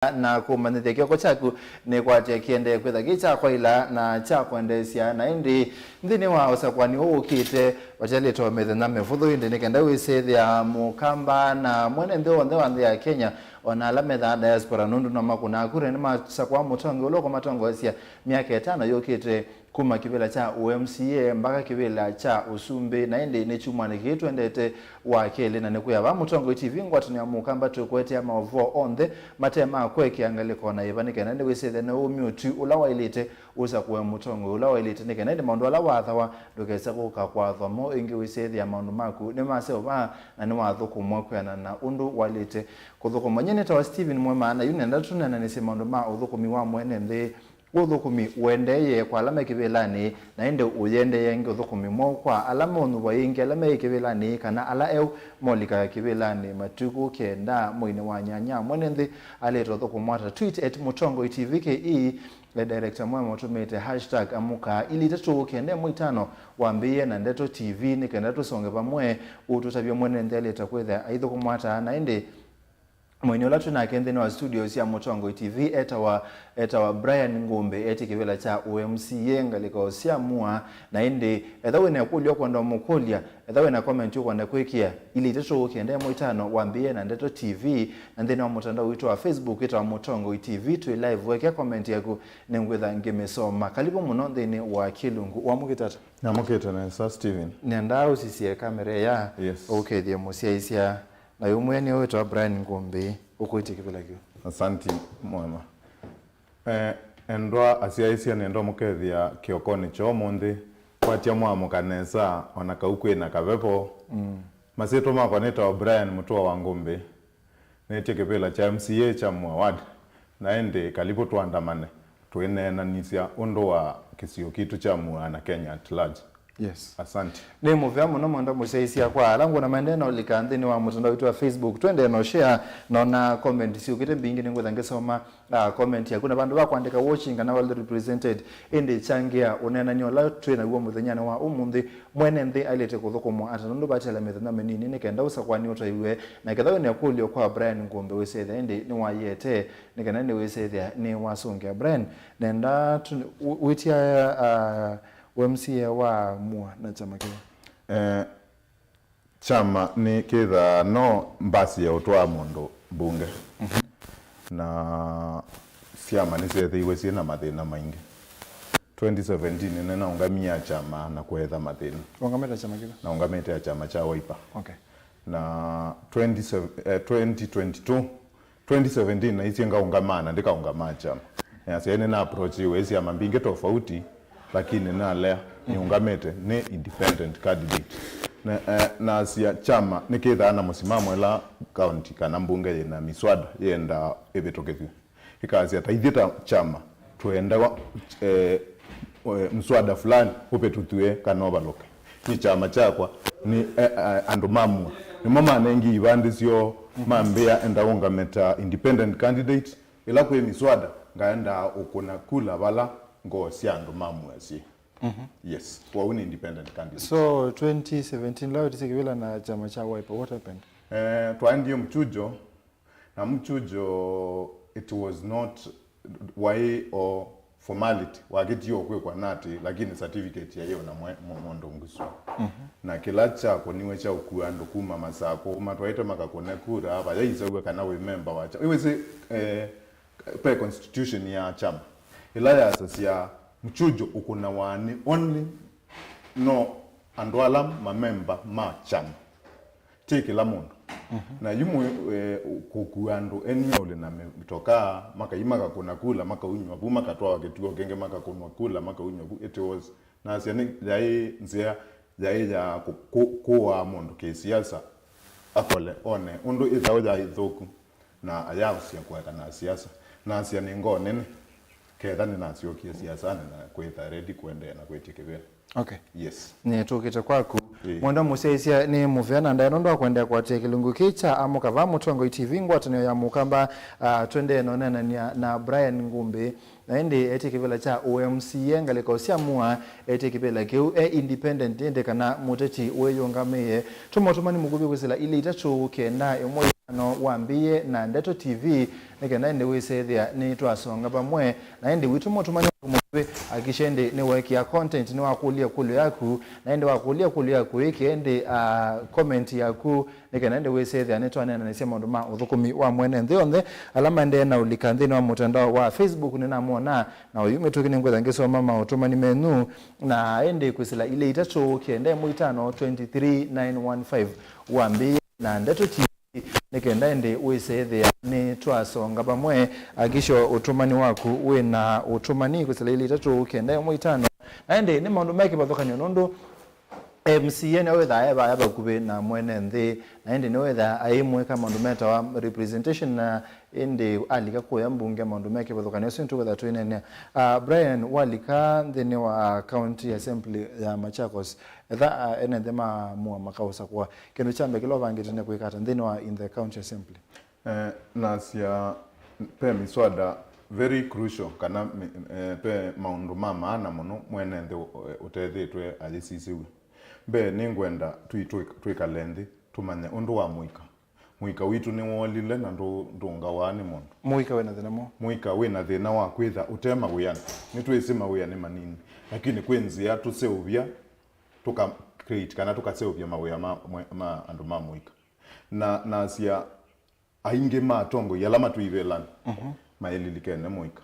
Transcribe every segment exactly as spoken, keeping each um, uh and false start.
na kũmanyĩthya kĩoko kyaku nĩkwatĩa kĩendee kwĩtha kĩ kya kwaĩla na kya kwendeesya. Na ĩndĩ nthĩnĩ wa ũsakũani ũũ ũkĩte, vatialĩte o mĩthenya mĩvũthũ, ĩndĩ nĩ kenda wĩsĩthĩa Mũkamba na mwene nthĩ w'onthe wa nthĩ ya Kenya, o na ala methaa diaspora, nũndũ no makũnaa kura nĩmasakũa mũtongoi ũla ũkũmatongoesya myaka ĩtano yũkĩte, kuma kĩvĩla kya ũ M C A mbaka kĩvĩla kya ũsumbĩ. Na ĩndĩ nĩ kyumwanĩ kĩĩ twendete wa kelĩ, na nĩ kwĩa vaa Mũtongoi T V ngwatanĩo ya Mũkamba twĩkũetea maũvoo onthe mate ma kũekea ngalĩko na ĩva, nĩ kenda nĩwĩsĩthĩa nĩ ũmĩ ũtwi ũla waĩlĩte ũsakũe mũtongoi ũla waĩlĩte, nĩ kenda ĩndĩ maũndũ ala wathawa ndũkese kũka kwathwa mo ĩngĩ, wĩsĩthĩa maũndũ maku nĩmaseũvaa na nĩwathũkũmwa kwĩana na ũndũ waĩlĩte kũthũkũmwa. Nyie nĩtawa Stephen Mwema, na yu nenda tũneenanĩsye maũndũ ma ũthũkũmi wa mwene nthĩ. Ũthũkũmi ũendeeye kwa ala me kĩvĩlanĩ, na ĩndĩ ũyĩendeeye ĩngĩ ũthũkũmi mweũ kwa ala meũnyuvwa ĩngĩ, ala me kĩvĩlanĩ, kana ala eũ molika kĩvĩlanĩ matukũ kenda mweinĩ wa nyanya. Mwene nthĩ alĩte ũthũkũmwa ata? Tweet at Mũtongoi T V K E. E, Director Mwema ũtũmĩte hashtag amũka ili itatũ kenda ĩmwe itano wambĩĩe na Ndeto T V nĩ kenda tũsonge vamwe. Ũtũtavye mwene nthĩ alĩte kwĩthĩa aithũkũmwa ata, na ĩndĩ mũini ũla twĩ nake nthĩnĩ wa studio sya Mũtongoi T V etawa, etawa Brian Ngũmbĩ, etĩ kĩvĩla kya ũ M C A ngalĩko sya Mua. Na ĩndĩ, etha wĩ na ĩkũlyo ũkwenda ũmũkũlya, etha wĩ na comment ũkwenda kwĩkĩa, ili itatũ kenda ĩmwe itano wambĩĩe na Ndeto T V, na nthĩnĩ wa mũtandao witũ wa Facebook ĩtawa Mũtongoi T V, twĩ live. Wekĩa comment yaku, nĩngwĩtha ngĩmĩsoma. Kalivu mũno nthĩnĩ wa Kĩlungu. Wamũkĩte ata? Namũkĩte nesa, Steven. Nenda ũsisye kamera ya Yes. ũkethie mũsyaĩĩsya. Na yu mwene wĩtawa Brian Ngũmbĩ, ũkwĩtya kĩvĩla kĩu. Asanti, Mwema. Eh, endwa asyaĩĩsya, nenda ũmũkethya kĩokonĩ kya ũmũnthĩ. Kwatya mwamũka nesa, ona kau kwĩ na kavepo. Mm. Masyĩtwa makwa nĩtawa Brian Mũtũa wa Ngũmbĩ. Nĩtye kĩvĩla kya M C A kya Mua Ward, na ĩndĩ kalivu tũandamane twĩneenanĩsya ũndũ wa kĩsio kitũ kya Mua na Kenya at large. Yes. Asante. Nĩ mũvea mũno mwenda mũsyaĩĩsya kwa ala ngwona maendee na ũlika nthĩnĩ wa mũtandao witũ wa Facebook. Twendee na share, nona comment syũkĩte mbingĩ, nĩngwĩtha ngĩsoma, ah, comment yaku, na vandũ va kũandĩka watching kana well represented, ĩndĩ kyangĩa ũneenany'a ũla twĩ naw'o mũthenyanĩ wa ũmũnthĩ. Mwene nthĩ ailĩte kũthũkũmwa ata nũndũ vatela mĩthenya mĩnini nĩ kenda ũsakũani ũtaiwe? Na ketha wĩ na ĩkũlyo kwa Brian Ngũmbĩ, wĩsĩthya ĩndĩ nĩwayĩete, nĩ kana nĩwĩsĩthya nĩwasũngĩa. Brian, nenda tũ-, wĩ-, wĩtya, ah, ũ M C A wa Mua na kyama kĩu? Eh, kyama nĩ kĩthaa no mbasi ya ũtwaa mũndũ mbunge. Mhm. Na syama nĩsyethĩiwe syĩ na mathĩna maingĩ. Twenty seventeen nĩnaũngamie kyama na kũetha mathĩna. Ũngamĩte kyama kĩva? Naũngamĩte kyama kya Wiper. Okay. Na twenty, eh, twenty twenty-two, twenty seventeen naisye ngaũngamaa na ndĩkaũngamaa kyama. Nasya nĩna approachiwe syama mbingĩ tofauti, lakini nalea nĩũngamĩte nĩ independent candidate. Na, eh, nasya kyama nĩkĩthaa na mũsimamo ĩla county kana mbunge yĩna miswada yĩendaa ĩvĩtũkĩthw'e. Ĩkasya ta ithyĩ ta kyama twendawa, eh, eh, mswada fulani ũvĩtũthw'e kana ũvalũke. Nĩ kyama kyakwa, nĩ, eh, eh, andũ ma Mua. Nĩmo manengie ivandĩ syoo, mambĩa enda ũngame ta independent candidate. Ĩla kwĩ miswada, ngaendaa ũkũna kula vala ngoo sya andũ ma Mua syĩ. Mhm. Yes. Kwoou nĩ independent candidate. So, twenty seventeen la wĩtisye kĩvĩla na kyama kya Wiper, what happened? Eh, twaendie mchujo, na mchujo, it was not, waĩ o formality, wakĩtie o kwĩkwa nati, lakini certificate yaĩ o na mwe-, mo-, mondo ngusu. Mhm. Na kĩla kyakũniwe kya ũkua andũ kuma Masakũ, matwaĩte makakũne kura, vaya isaw'a kana wĩ memba wa kya-, wĩsĩ, eh, ve constitution ya kyama ĩla yasasya mchujo ũkũnawa nĩ only no andũ ala mamemba ma kyama, ti kĩla mũndũ. Mhm. Na yu mũ-, eh, kũkua andũ eni ũlĩ na mĩtokaa, makai makakũna kula, makaunywa vu, makatwawa kĩtuo kĩngĩ, makakũnwa kula, makaunywa vu. It was, nasya nĩ yaĩ nzĩa yaĩ ya kũ-, kũ-, kũaa mũndũ kĩsiasa, akole, one ũndũ ĩthaũ yaĩ thũku, na ayaũsya kũeka na siasa. Nasya nĩ ngoo nene, ketha nĩnasyokie siasanĩ na kwĩtha ready kũendeea na kwĩtya kĩvĩla. Okay. Yes. Nĩtũkĩte kwaku. Ĩĩ. Mwenda mũsyaĩĩsya nĩ mũvea na ndaĩa nũndũ wa kũendeea kũatĩĩa kĩlungu kĩĩ kya Amũka vaa Mũtongoi T V, ngwatanĩo ya Mũkamba, ah, twendee na ũneenany'a na Brian Ngũmbĩ. Na ĩndĩ etye kĩvĩla kya ũ M C A ngalĩko sya Mua, etye kĩvĩla kĩu e independent, ĩndĩ kana mũteti wĩyũngamĩe. Tũma ũtũmani mũkuvĩ kwĩsĩla ilĩ itatũ kenda ĩmwe mũtandao wambĩĩe na Ndeto T V, nĩ kenda ĩndĩ wĩsethĩa nĩ twasonga vamwe. Na ĩndĩ witũ mũtũmani waku mũkuvĩ, hakikisha ĩndĩ nĩweekĩa content, nĩwakũlya ĩkũlyo yaku, na ĩndĩ wakũlya ĩkũlyo yaku ĩkĩa ĩndĩ, ah, comment yaku, nĩ kenda ĩndĩ wĩsethĩa nĩtwaneenanĩsya maũndũ ma ũthũkũmi wa mwene nthĩ yonthe. Ala maendee na ũlika nthĩnĩ wa mũtandao wa Facebook nĩnamwona, na oyu mĩtũkĩ nĩngwĩtha ngĩsoma maũtũmani menyu, na ĩndĩ kwĩsĩla ilĩ itatũ kenda ĩmwe itano twenty three nine one five wambĩĩe na Ndeto T V, nĩ kenda ĩndĩ wĩsethĩa nĩ twasonga vamwe. Hakikisha ũtũmani waku wĩ na ũtũmani kwĩsĩla ilĩ itatũ kenda ĩmwe itano. Na ĩndĩ nĩ maũndũ me kĩvathũkany'o nũndũ M C A nĩwe wĩthaa e vaya vakuvĩ na mwene nthĩ, na ĩndĩ nĩwe wĩthaa aimwĩka maũndũ metawa representation, na ĩndĩ alika kũya mbunge maũndũ me kĩvathũkany'o, ũsu nĩtũkwĩtha tũineenea. Ah, Brian, walika nthĩnĩ wa County Assembly ya Machakos, etha, ah, ene nthĩ ma mua makaũsakũa, kĩndũ kya mbee kĩla ũvangĩte nĩ kwĩka ata nthĩnĩ wa in the County Assembly? Eh, nasya ve miswada very crucial, kana mi- eh, ve maũndũ ma maana mũno mwene nthĩ ũ- ũtethĩtwe ayĩsisĩw'e. Mbee, nĩngwenda twi- twi- twĩkale nthĩ tũmanye ũndũ wa mũika. Mũika witũ nĩwolile na ndũ- ndũngawaa nĩ mũndũ. Mũika wĩna thĩna mwaũ? Mũika wĩna thĩna wa kwĩtha ũte mawĩanĩ. Nĩtwĩsĩ mawĩa nĩ manini, lakini kwĩ nzĩa tũseũvya, tũka create kana tũkaseũvya mawĩa ma, mwe- ma andũ ma mũika. Na nasya aingĩ ma atongoi ala matwĩ ivĩlanĩ maililikene mũika.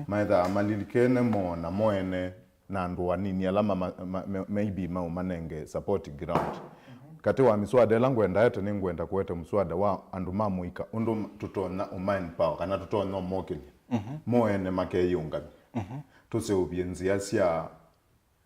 Maethaa malilikene moo na moene na andũ anini ala ma, ma, ma, maybe maũmanenge support ground. Katĩ wa miswada ĩla ngwendaa ete, nĩngwenda kũete mũswada wa andũ ma mũika, ũndũ tũtonya ũma empower kana tũtonya ũmokĩlya moene makeyĩũngamya. Tũseũvye nzĩa sya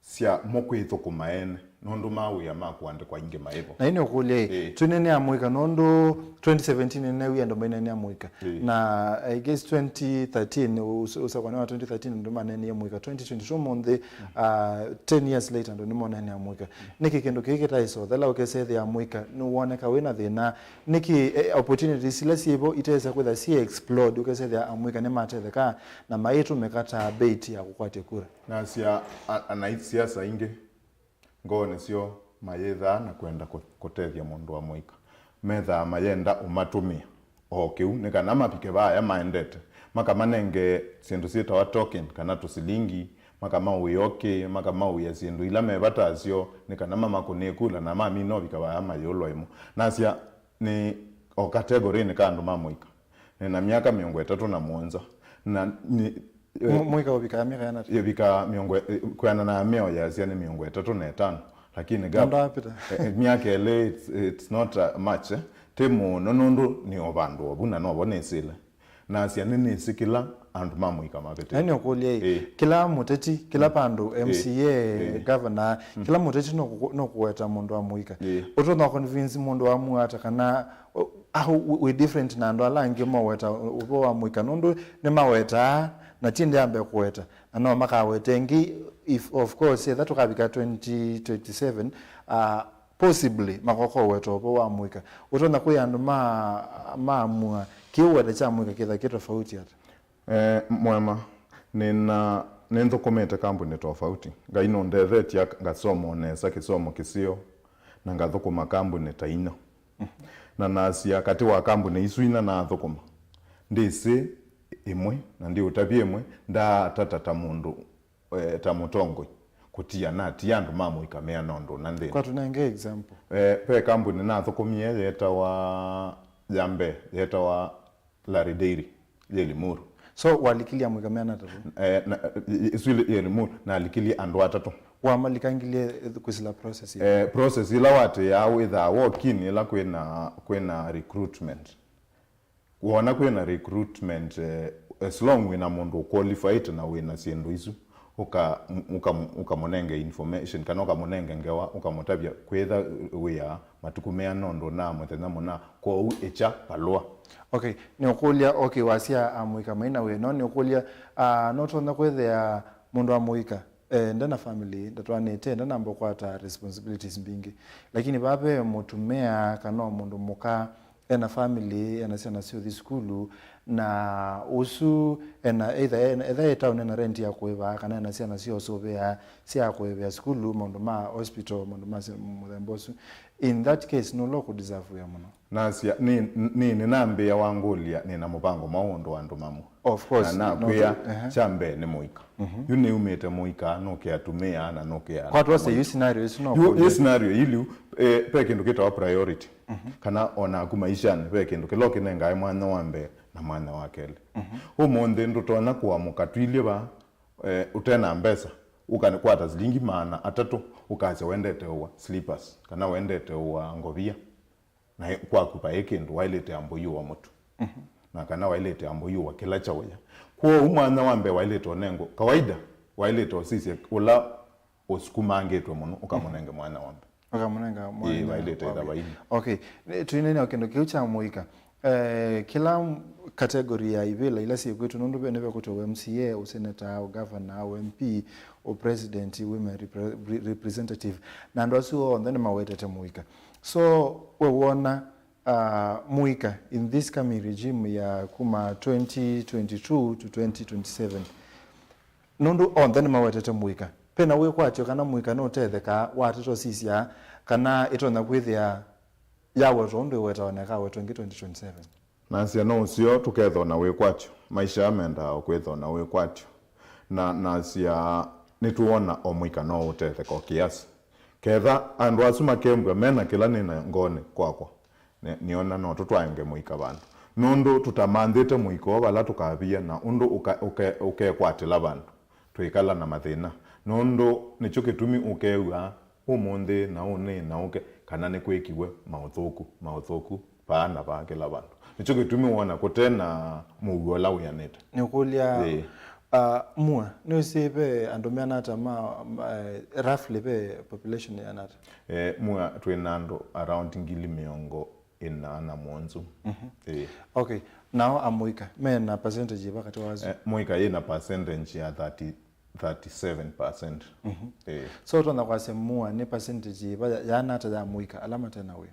sya mo kwĩthũkũma ene, nũndũ ma wĩa ma kũandĩkwa aingĩ maĩ vo. Na yu nĩ ũkũlya-ĩ, ĩĩ, twĩneenea mũika nũndũ twenty seventeen nĩneewie andũ maineenea mũika. Ĩĩ. Na I guess twenty thirteen, ũs- ũsakũanĩ wa twenty thirteen andũ maneeneie mũika. Twenty twenty-two ũmũnthĩ, ah, ten years later andũ nĩmoneenea mũika. Nĩkĩ kĩndũ kĩĩ kĩtaĩsothela ũkesethĩa mũika nĩwoneka wĩna thĩna? Nĩkĩ, eh, opportunities ila syĩ vo itesa kwĩtha si explored ũkesethĩa amũika nĩmatetheka na maitũmĩka ta bait ya kũkwatya kura? Nasya a- anaisiasa aingĩ ngoonĩ syoo mayĩthaa na kwenda kũ- kũtethya mũndũ wa mũika. Methaa mayenda ũmatũmĩa o kĩu nĩ kana mavike vaya maendete, makamanenge syĩndũ syĩtawa token kana tũsilingi, makamaũĩa ũkĩ, makamaũĩa syĩndũ ila me vata asyo nĩ kana mamakũnĩe kula, na mamina ũvika vaya mayĩũlwa ĩmwe. Nasya nĩ o kategorĩnĩ ka andũ ma mũika. Nĩ na myaka mĩongo ĩtatũ na mũonza. Na nĩ, eh, Mũ- mũika ũvikaa myaka yana ĩvika mĩongo, eh, kwĩanana na mĩao yasya nĩ mĩongo ĩtatũ na ĩtano, lakini gap, Ndondo apita. Eh, eh, myaka ĩlĩ, it's, it's not, uh, much, eh. Ti mũno nũndũ nĩ o vandũ ovu na novo nĩsĩle. Nasya nĩnĩsĩ kĩla andũ ma mũika mavĩtĩte. Na nĩ ũkũlya-ĩ, ĩĩ, kĩla mũteti, kĩla vandũ, M C A, ĩĩ, governor, kĩla mũteti no kũkũ- no kũweta mũndũ wa mũika. Ĩĩ. Ũtonya convince mũndũ wa mũata kana, uh, ah, we- we different na andũ ala angĩ moweta ũvoo wa mũika, nũndũ nĩmawetaa na ti ndĩ ambee kũweta, na no makawete ĩngĩ, if, of course, etha tũkavika twenty twenty-seven, uh, possibly makokoweta ũvoo wa mũika. Ũtonya kwĩ andũ ma- maamua kĩũweta kya mũika kĩtha kĩ tofauti ata? Eh, mwema, nĩna, nĩnthũkũmĩte kambunĩ tofauti. Ngai nũndethetye ak- ngasoma o nesa kĩsomo kĩseo, na ngathũkũma kambunĩ ta inya. Na nasya katĩ wa kambunĩ isu ina naathũkũma, ndĩsĩ ĩmwe, na ndiũtavya ĩmwe, ndaatata ta mũndũ, eh, ta mũtongoi, kũtia natia andũ ma mũika meana ũndũ na nthĩna. Kwa tũnenge example. Eh, ve kambunĩ nathũkũmie yetawa, ya mbee yetawa Larry Dairy, yĩ Limuru. So, walikilya amũika meana atatũ? Eh, na, i- i- isu ilĩ yĩ Limuru, nalikilye andũ atatũ. Wamalikangilie, eh, kwĩsĩla process ĩĩ? Eh, process ĩla watĩaa wĩthaa wokini ĩla kwĩna, kwĩna recruitment. Wona kwĩna recruitment, eh, as long wĩna mũndũ qualified na wĩna syĩndũ isu, ũka- ũka- ũkamũnenge information kana ũkamũnenge ngewa, ũkamũtavya kwĩtha wĩa matukũ meana ũndũ na mũthenya mũna, kwoou ĩkya valũa. Okay, nĩũkũlya, okay, wasya amũika maina wĩno, nĩũkũlya, ah, no ũtonya kwĩthĩa mũndũ wa mũika, eh, nde na family, ndatwanĩte, ndanamba kũkwata responsibilities mbingĩ. Lakini vaa ve mũtumĩa kana o mũndũ mũka, ena family, ena syana syothi sukulu, na ũsu ena, either ena, etha e town ena rent ya kũĩva, kana ena syana sya ũsũvĩa sya kũĩvĩa sukulu, maũndũ ma hospital, maũndũ ma sya mũthemba ũsu. In that case, nũla ũkũdeserve wĩa mũno. Nasya, nĩ, nĩ, nĩnambĩĩa wangũlya nĩna mũvango mwaũ ũndũ wa andũ mamwe. Of course, na nakwĩa, ehe, kya mbee nĩ mũika. Mhm. Yu nĩumĩte mũika, nũkĩa atumĩa na nũkĩa. Kwa twasye yu scenario isu no yu, yu kũlye scenario iliu, eh, ve kĩndũ kĩtawa priority. Mhm. Kana o naku maishanĩ ve kĩndũ kĩla ũkĩnengae mwanya wa mbee na mwanya wa kelĩ. Mhm. Ũmũnthĩ ndũtonya kũamũka twilye vaa, eh, ũte na mbesa, ũkakwata silingi maana atatũ, ũkasya wendete ũa slippers, kana wendete ũa ngovia, na kwaku vaĩ kĩndũ, waĩlĩte ambo iũa mũtu, mhm, na kana waĩlĩte ambo iũa kĩla kya ũya. Kwoou mwanya wa mbee waĩlĩte ũnengwa, kawaida waĩlĩte ũsisye ũla ũsukumangĩtwe mũno, ũkamũnenge mwanya wa mbee. Ũkamũnenga mwanya. Ĩĩ, vaĩlĩte ĩtha vaini. Okay. Nĩ- tũinene o kĩndũ kĩu kya mũika. Eh, kĩla m- category ya ivĩla ila syĩ kwĩtũ, nũndũ ve nĩvekwĩtwa ũ M C A, ũ senator, ũ governor, ũ M P, ũ president, women repre- re- representative, na andũ asu onthe nĩmawetete mũika. So we wona, uh, mũika in this coming regime ya kuma twenty twenty-two to twenty twenty-seven, nũndũ onthe nĩmawetete mũika, ve na wĩkwatyo kana mũika nũtethekaa watata ũsisya kana ĩtonya kwĩthĩa yawetwa ũndũ ĩwetawa na ĩkawetwa ĩngĩ twenty twenty-seven? Nasya no ũseo tũkethwa na wĩkwatyo. Maisha aa mendaa o kwĩthwa na wĩkwatyo. Na nasya nĩtũona o mũika no ũtetheka o kĩasi. Ketha andũ asu makembw'a mena kĩla nĩ na ngoonĩ kwakwa, nĩ- nĩona no tũtwaange mũika vandũ. Nũndũ tũtamanthĩte mũika ũũ vala tũkavia na ũndũ ũka- ũke- ũkekwatĩla vandũ, twĩkala na mathĩna. Nũndũ nĩkyo kĩtumi ũkew'aa ũmũnthĩ na ũnĩ na ũke kana nĩkwĩkiwe maũthũku, maũthũku vaa na vaa kĩla vandũ. Nĩkyo kĩtumi wona kũte na mũuo ũla wĩanĩte. Nĩũkũlya, ĩĩ, uh, mua, nĩwĩsĩ ve andũ meana ata ma, ma, eh, roughly ve population yĩana ata? Eh, mua twĩ na andũ around ngili mĩongo ĩna na mũonzu. Mhm. Ĩĩ. Okay. Nao amũika me na percentage ĩva katĩ wa asu? Eh, mũika yĩ na percentage ya thirty, thirty-seven percent. Mhm. Ĩĩ. So ũtonya kwasya mua nĩ percentage ĩva ya- yaana ata ya mũika ala mate na wĩa?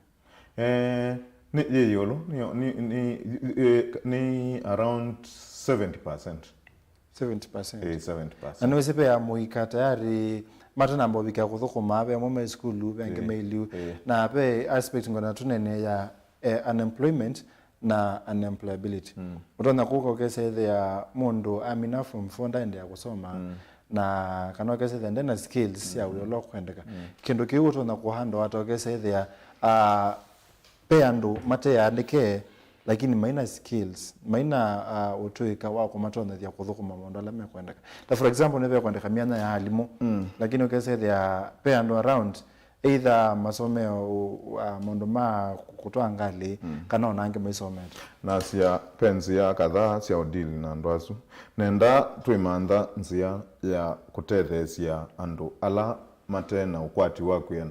Eh, nĩ yĩ ĩũlũ, nĩ, nĩ, nĩ, eh, nĩ around seventy percent. Seventy percent. Eh, seventy percent. Na nĩwĩsĩ ve amũika tayari matanamba ũvikĩa kũthũkũma, ve amwe me sukulu, ve angĩ, ĩĩ, me iliu. Ĩĩ. Na ve aspect ngona tũnene ya, eh, unemployment na unemployability. Mm. Ũtonya kũka ũkesethĩa mũndũ amina form four ndaendeea kũsoma, mm, na kana ũkesethĩa nde na skills sya, mm-hmm, wĩa ũla ũkwendeka. Mm. Kĩndũ kĩu ũtonya kũhandle ata ũkesethĩa, ah, ve andũ mateandĩke lakini maina skills, maina, uh, ũtũĩka wa kũmatonyethya kũthũkũma maũndũ ala mekwendeka. Ta for example, nĩvekwendeka myanya ya alimũ, mm, lakini ũkesethĩa ve andũ around, either masomee ũ- uh, maũndũ ma kũtwaa ngalĩ, mm, kana ona angĩ maisomete. Nasya ve nzĩa kadhaa sya ũdili na andũ asu. Nenda twĩmantha nzĩa ya kũtetheesya andũ ala mate na ũkwati wa kwĩana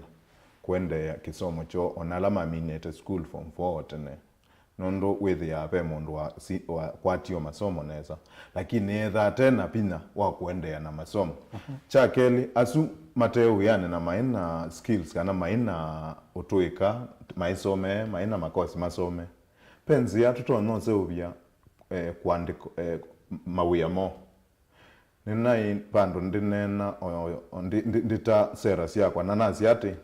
kũendeea kĩsomo kyoo, ona ala maminĩte sukulu form four o tene. Nũndũ wĩthĩaa ve mũndũ wa, si, wakwatie o masomo nesa, lakini eethaa ate na vinya wa kũendeea na masomo. Mhm. Kya kelĩ, asu mate wĩanĩ na maĩ na skills kana maĩ na ũtũĩka maisomee, maĩ na makosi masomee, ve nzĩa tũtonya ũseũvya, eh, kũandĩka, eh, mawĩa moo. Nĩnaĩ vandũ ndĩneena o, o, ndi, ndi, ndita sera syakwa, na nasya atĩ,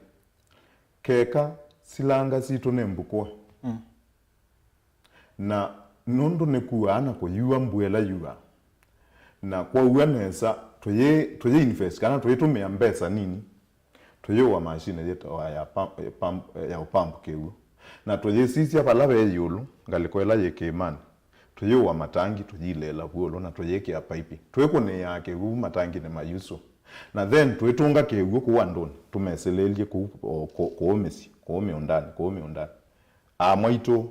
keka silanga sitũ nĩ mbukũe. Mm. Na nũndũ nĩkuaa na kũyua mbua ĩla yuaa, na kwaua nesa, tũyĩ, tũyĩ invest kana tũyĩtũmĩa mbesa nini, tũyĩũa mashine yĩtawa ya pump, pump, ya ũpampu kĩw'ũ, na tũyĩsisya vala ve ĩũlũ, ngalĩko ĩla yĩ kĩĩmanĩ, tũyĩũa matangi, tũyĩileela vuũlũ, na tũyĩkĩa paipi. Twĩkũnĩĩaa kĩw'ũ matanginĩ ma Yusu. Na then twĩtũnga kĩw'ũ kũu andũnĩ, tũmesĩlĩĩlye kũu, o, kũ-, kũu mĩsyĩ, kũu mĩũndanĩ, kũu mĩũndanĩ. Amwaitũ,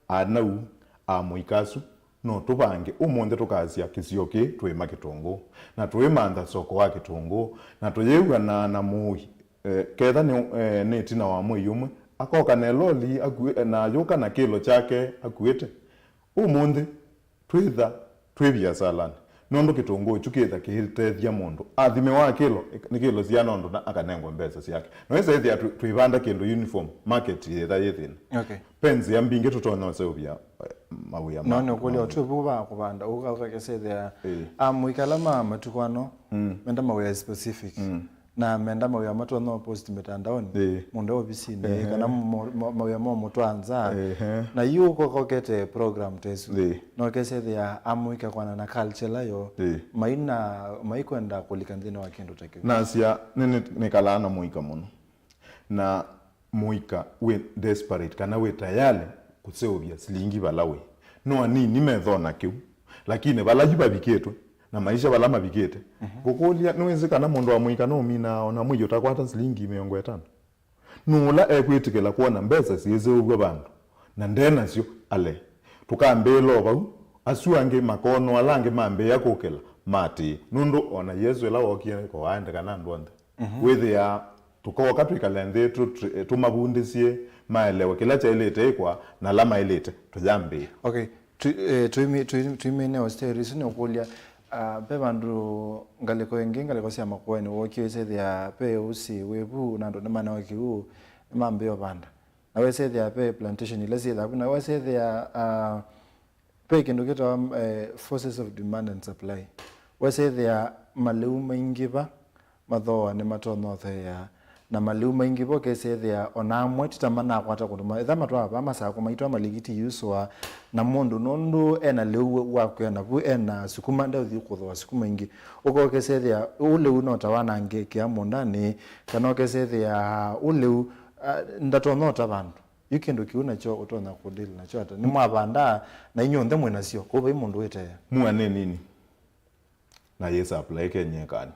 anau, amũika asu, no tũvange. Ũmũnthĩ tũkasya kĩsio kĩĩ twĩma kĩtũngũũ, na tũĩmantha soko wa kĩtũngũũ, na tũyĩw'anaa na mũui, eh, ketha nĩ, eh, nĩ ĩtina wa mwei ũmwe, akoka na ĩloli akuĩ-, na ayũka na kĩlo kyake akuĩte. Ũmũnthĩ, twĩtha twĩ viasalanĩ, nũndũ kĩtũngũũ kyu kĩtha kĩitethya mũndũ. Athimĩwa kĩlo, nĩ kĩlo siana ũndũ na akanengwa mbesa syake. No ĩsa ĩthĩa twĩ-, twĩvanda kĩndũ uniform, market yĩtha yĩ thĩna. Okay. Ve nzĩa mbingĩ tũtonya ũseũvya, eh, mawĩa ma. No nĩ ũkũlya andũ. Ũtwĩ vu va kũvanda, ũka ũkakesethĩa, ĩĩ, amũika ala ma matukũ ano, mm, menda mawĩa specific. Mm. Na menda mawĩa matonya post mitandaoni, ĩĩ, mũndũ e ovisinĩ, ehe, kana mo-, mo-, mawĩa mo mũtwa nza. Ehe. Na yu kokokete program tesu. Ĩĩ. No kesethĩa amũika kwana na culture layo, ĩĩ, maina, maikwenda kũlika nthĩnĩ wa kĩndũ ta kĩu. Nasya, nĩ, nĩ, nĩkalaa na mũika mũno. Na mũika wĩ desperate kana wĩ tayarĩ kũseũvya silingi vala wĩ. No anini methona kĩu, lakini vala yu vavikĩtwe, na maisha vala mavikĩte. Mhm. Ngũkũlya, nĩwĩsĩ kana mũndũ wa mũika nũminaa ona mwei ũtakwata silingi mĩongo ĩtano? Nũũ ũla ekwĩtĩkĩla kwona mbesa syĩseũvw'a vandũ, na nde nasyo ale? Tũkambĩĩla o vau, asu angĩ makoonwa ala angĩ mambĩĩa kũkĩla, matĩĩ. Nũndũ ona Yesũ ĩla wookie, ko aendeka na andũ onthe. Mhm. Wĩthĩaa tũkooka twĩkale nthĩ tũ-, tũ-, tũmavundĩsye maelewe kĩla kyaĩlĩte ĩkwa na ala maĩlĩte tũyambĩĩe. Okay. Twi-, eh, twĩmi-, twi-, twĩmĩne o story isu nĩũkũlya, ah, ve vandũ ngalĩko ĩngĩ, ngalĩko sya Makueni, wookie wĩsethĩa ve ũsĩ wĩ vu na andũ nĩmanewa kĩw'ũ, nĩmambĩĩa ũvanda. Na wesethĩa ve plantation ila syĩthaa vu, na wesethĩa, ah, ve kĩndũ kĩtawa, eh, forces of demand and supply. Wesethĩa malĩu maingĩva, mathooa nĩmatonya ũtheea, na malĩu maingĩva ũkesethĩa ona amwe ti ta manakwata kũndũ ma-, etha matwaa vaa masakũ maitwa malikiti yusũa, na mũndũ nũndũ ena lĩu wa kwĩa navu, ena sukuma, ndeũthi kũthooa sukuma ingĩ. Ũka ũkesethĩa ũlĩu no ta wanangĩkĩa mũndanĩ, kana ũkesethĩa ũlĩu, ah, ndatonya ũta vandũ. Yu kĩndũ kĩu nakyo ũtonya kũdeal nakyo ata? Nĩmwavandaa na inyw'onthe mwĩ nasyo, kũu vai mũndũ wĩteea. Mua nĩ nini na yĩ supply kenyekanĩ.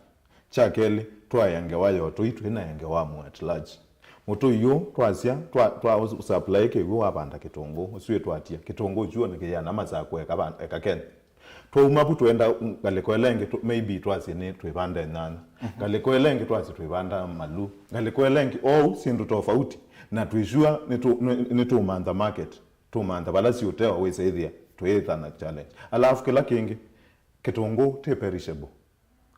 Kya kelĩ, twaĩa ngewa ya ũtũi twĩ na ngewa mu at large. Mũtũi ũũ twasya, twa, twa supply kĩw'ũ wavanda kĩtũngũũ, ũsu ĩtwatia, kĩtũngũũ kyuo nĩkĩyana masakũ eka van-, eka Kenya. Twauma vu twenda ngalĩko ĩla ĩngĩ, tũ-, maybe twasye nĩ twĩvande nyanya. Mhm. Ngalĩko ĩla ĩngĩ twasye twĩvanda malũ. Ngalĩko ĩla ĩngĩ, ou syĩndũ tofauti. Na twĩ sure nĩtũ-, nĩ-, nĩtũmantha market. Tũmantha vala siũtewa wĩsa ĩthĩa twĩĩtha na challenge. Alafu kĩla kĩngĩ, kĩtũngũũ ti perishable.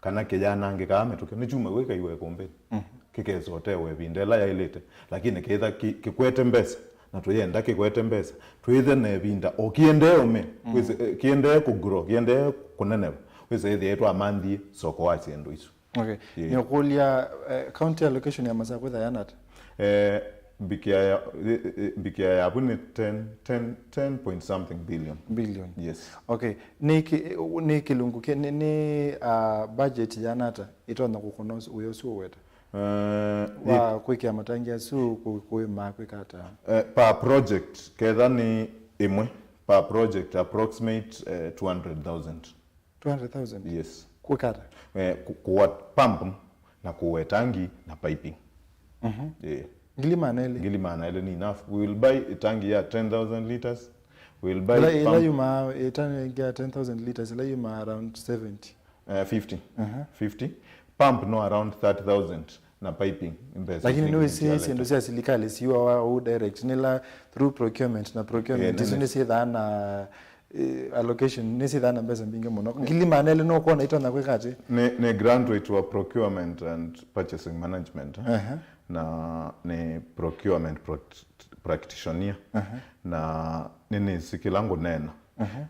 Kana kĩyanangĩkaa mĩtũkĩ, nĩkyumaw'a kĩkaiwa ĩkũmbĩnĩ. Mhm. Kĩkesa ũtewa ĩvinda ĩla yaĩlĩte. Lakini kĩitha kĩ-, kĩkwete mbesa, na tũyenda kĩkwete mbesa, twĩthe na ĩvinda o kĩendee ũmĩa, mm, wĩse, eh, kĩendee kũgrow, kĩendee kũneneva, wĩsa ĩthĩa twamanthie soko wa syĩndũ isu. Okay. Yeah. Nĩũkũlya, eh, county allocation ya Masakũ ĩtha yana ata? Eh, mbikia ya, eh, eh, mbikia yavu nĩ ten, ten, ten point something billion. Billion. Yes. Okay. Nĩ kĩ-, nĩ kĩlungu kĩ-, nĩ, nĩ, ah, budget yana ata ĩtonya kũkũna ũsu, wĩa ũsu ũweta? Eh, wa kwĩkĩa matangi asu, kũ-, kũĩma, kwĩka ata? Eh, per project, ketha nĩ ĩmwe, per project approximate, eh, two hundred thousand. Two hundred thousand? Yes. Kwĩka ata? Eh, kũ-, kũwa pump na kũwa tangi na piping. Mhm. Eh. Ngili maana elĩ? Ngili maana elĩ ni enough. We will buy a tangi ya ten thousand liters. We will buy ĩla, ĩla pump. Yuma, ĩtangi ya ten thousand liters, ĩla yuma around seventy. Eh, fifty. Aha. Fifty. Pump no around thirty thousand na piping mbesa. Lakini nĩ wĩsĩ syĩndũ sya silikalĩ siũawa ũu direct, nĩla through procurement, na procurement, eh, isu nĩ, nĩ syĩthaa na, eh, allocation, nĩ syĩthaa na mbesa mbingĩ mũno. Ngili maana elĩ no ũkwona itonya kwĩka atĩ? Nĩ, nĩ grant wĩtwa procurement and purchasing management, eh? Aha. Na nĩ procurement pract-, practitioner. Aha. Na nĩ nĩsĩ kĩla ngũneena. Aha.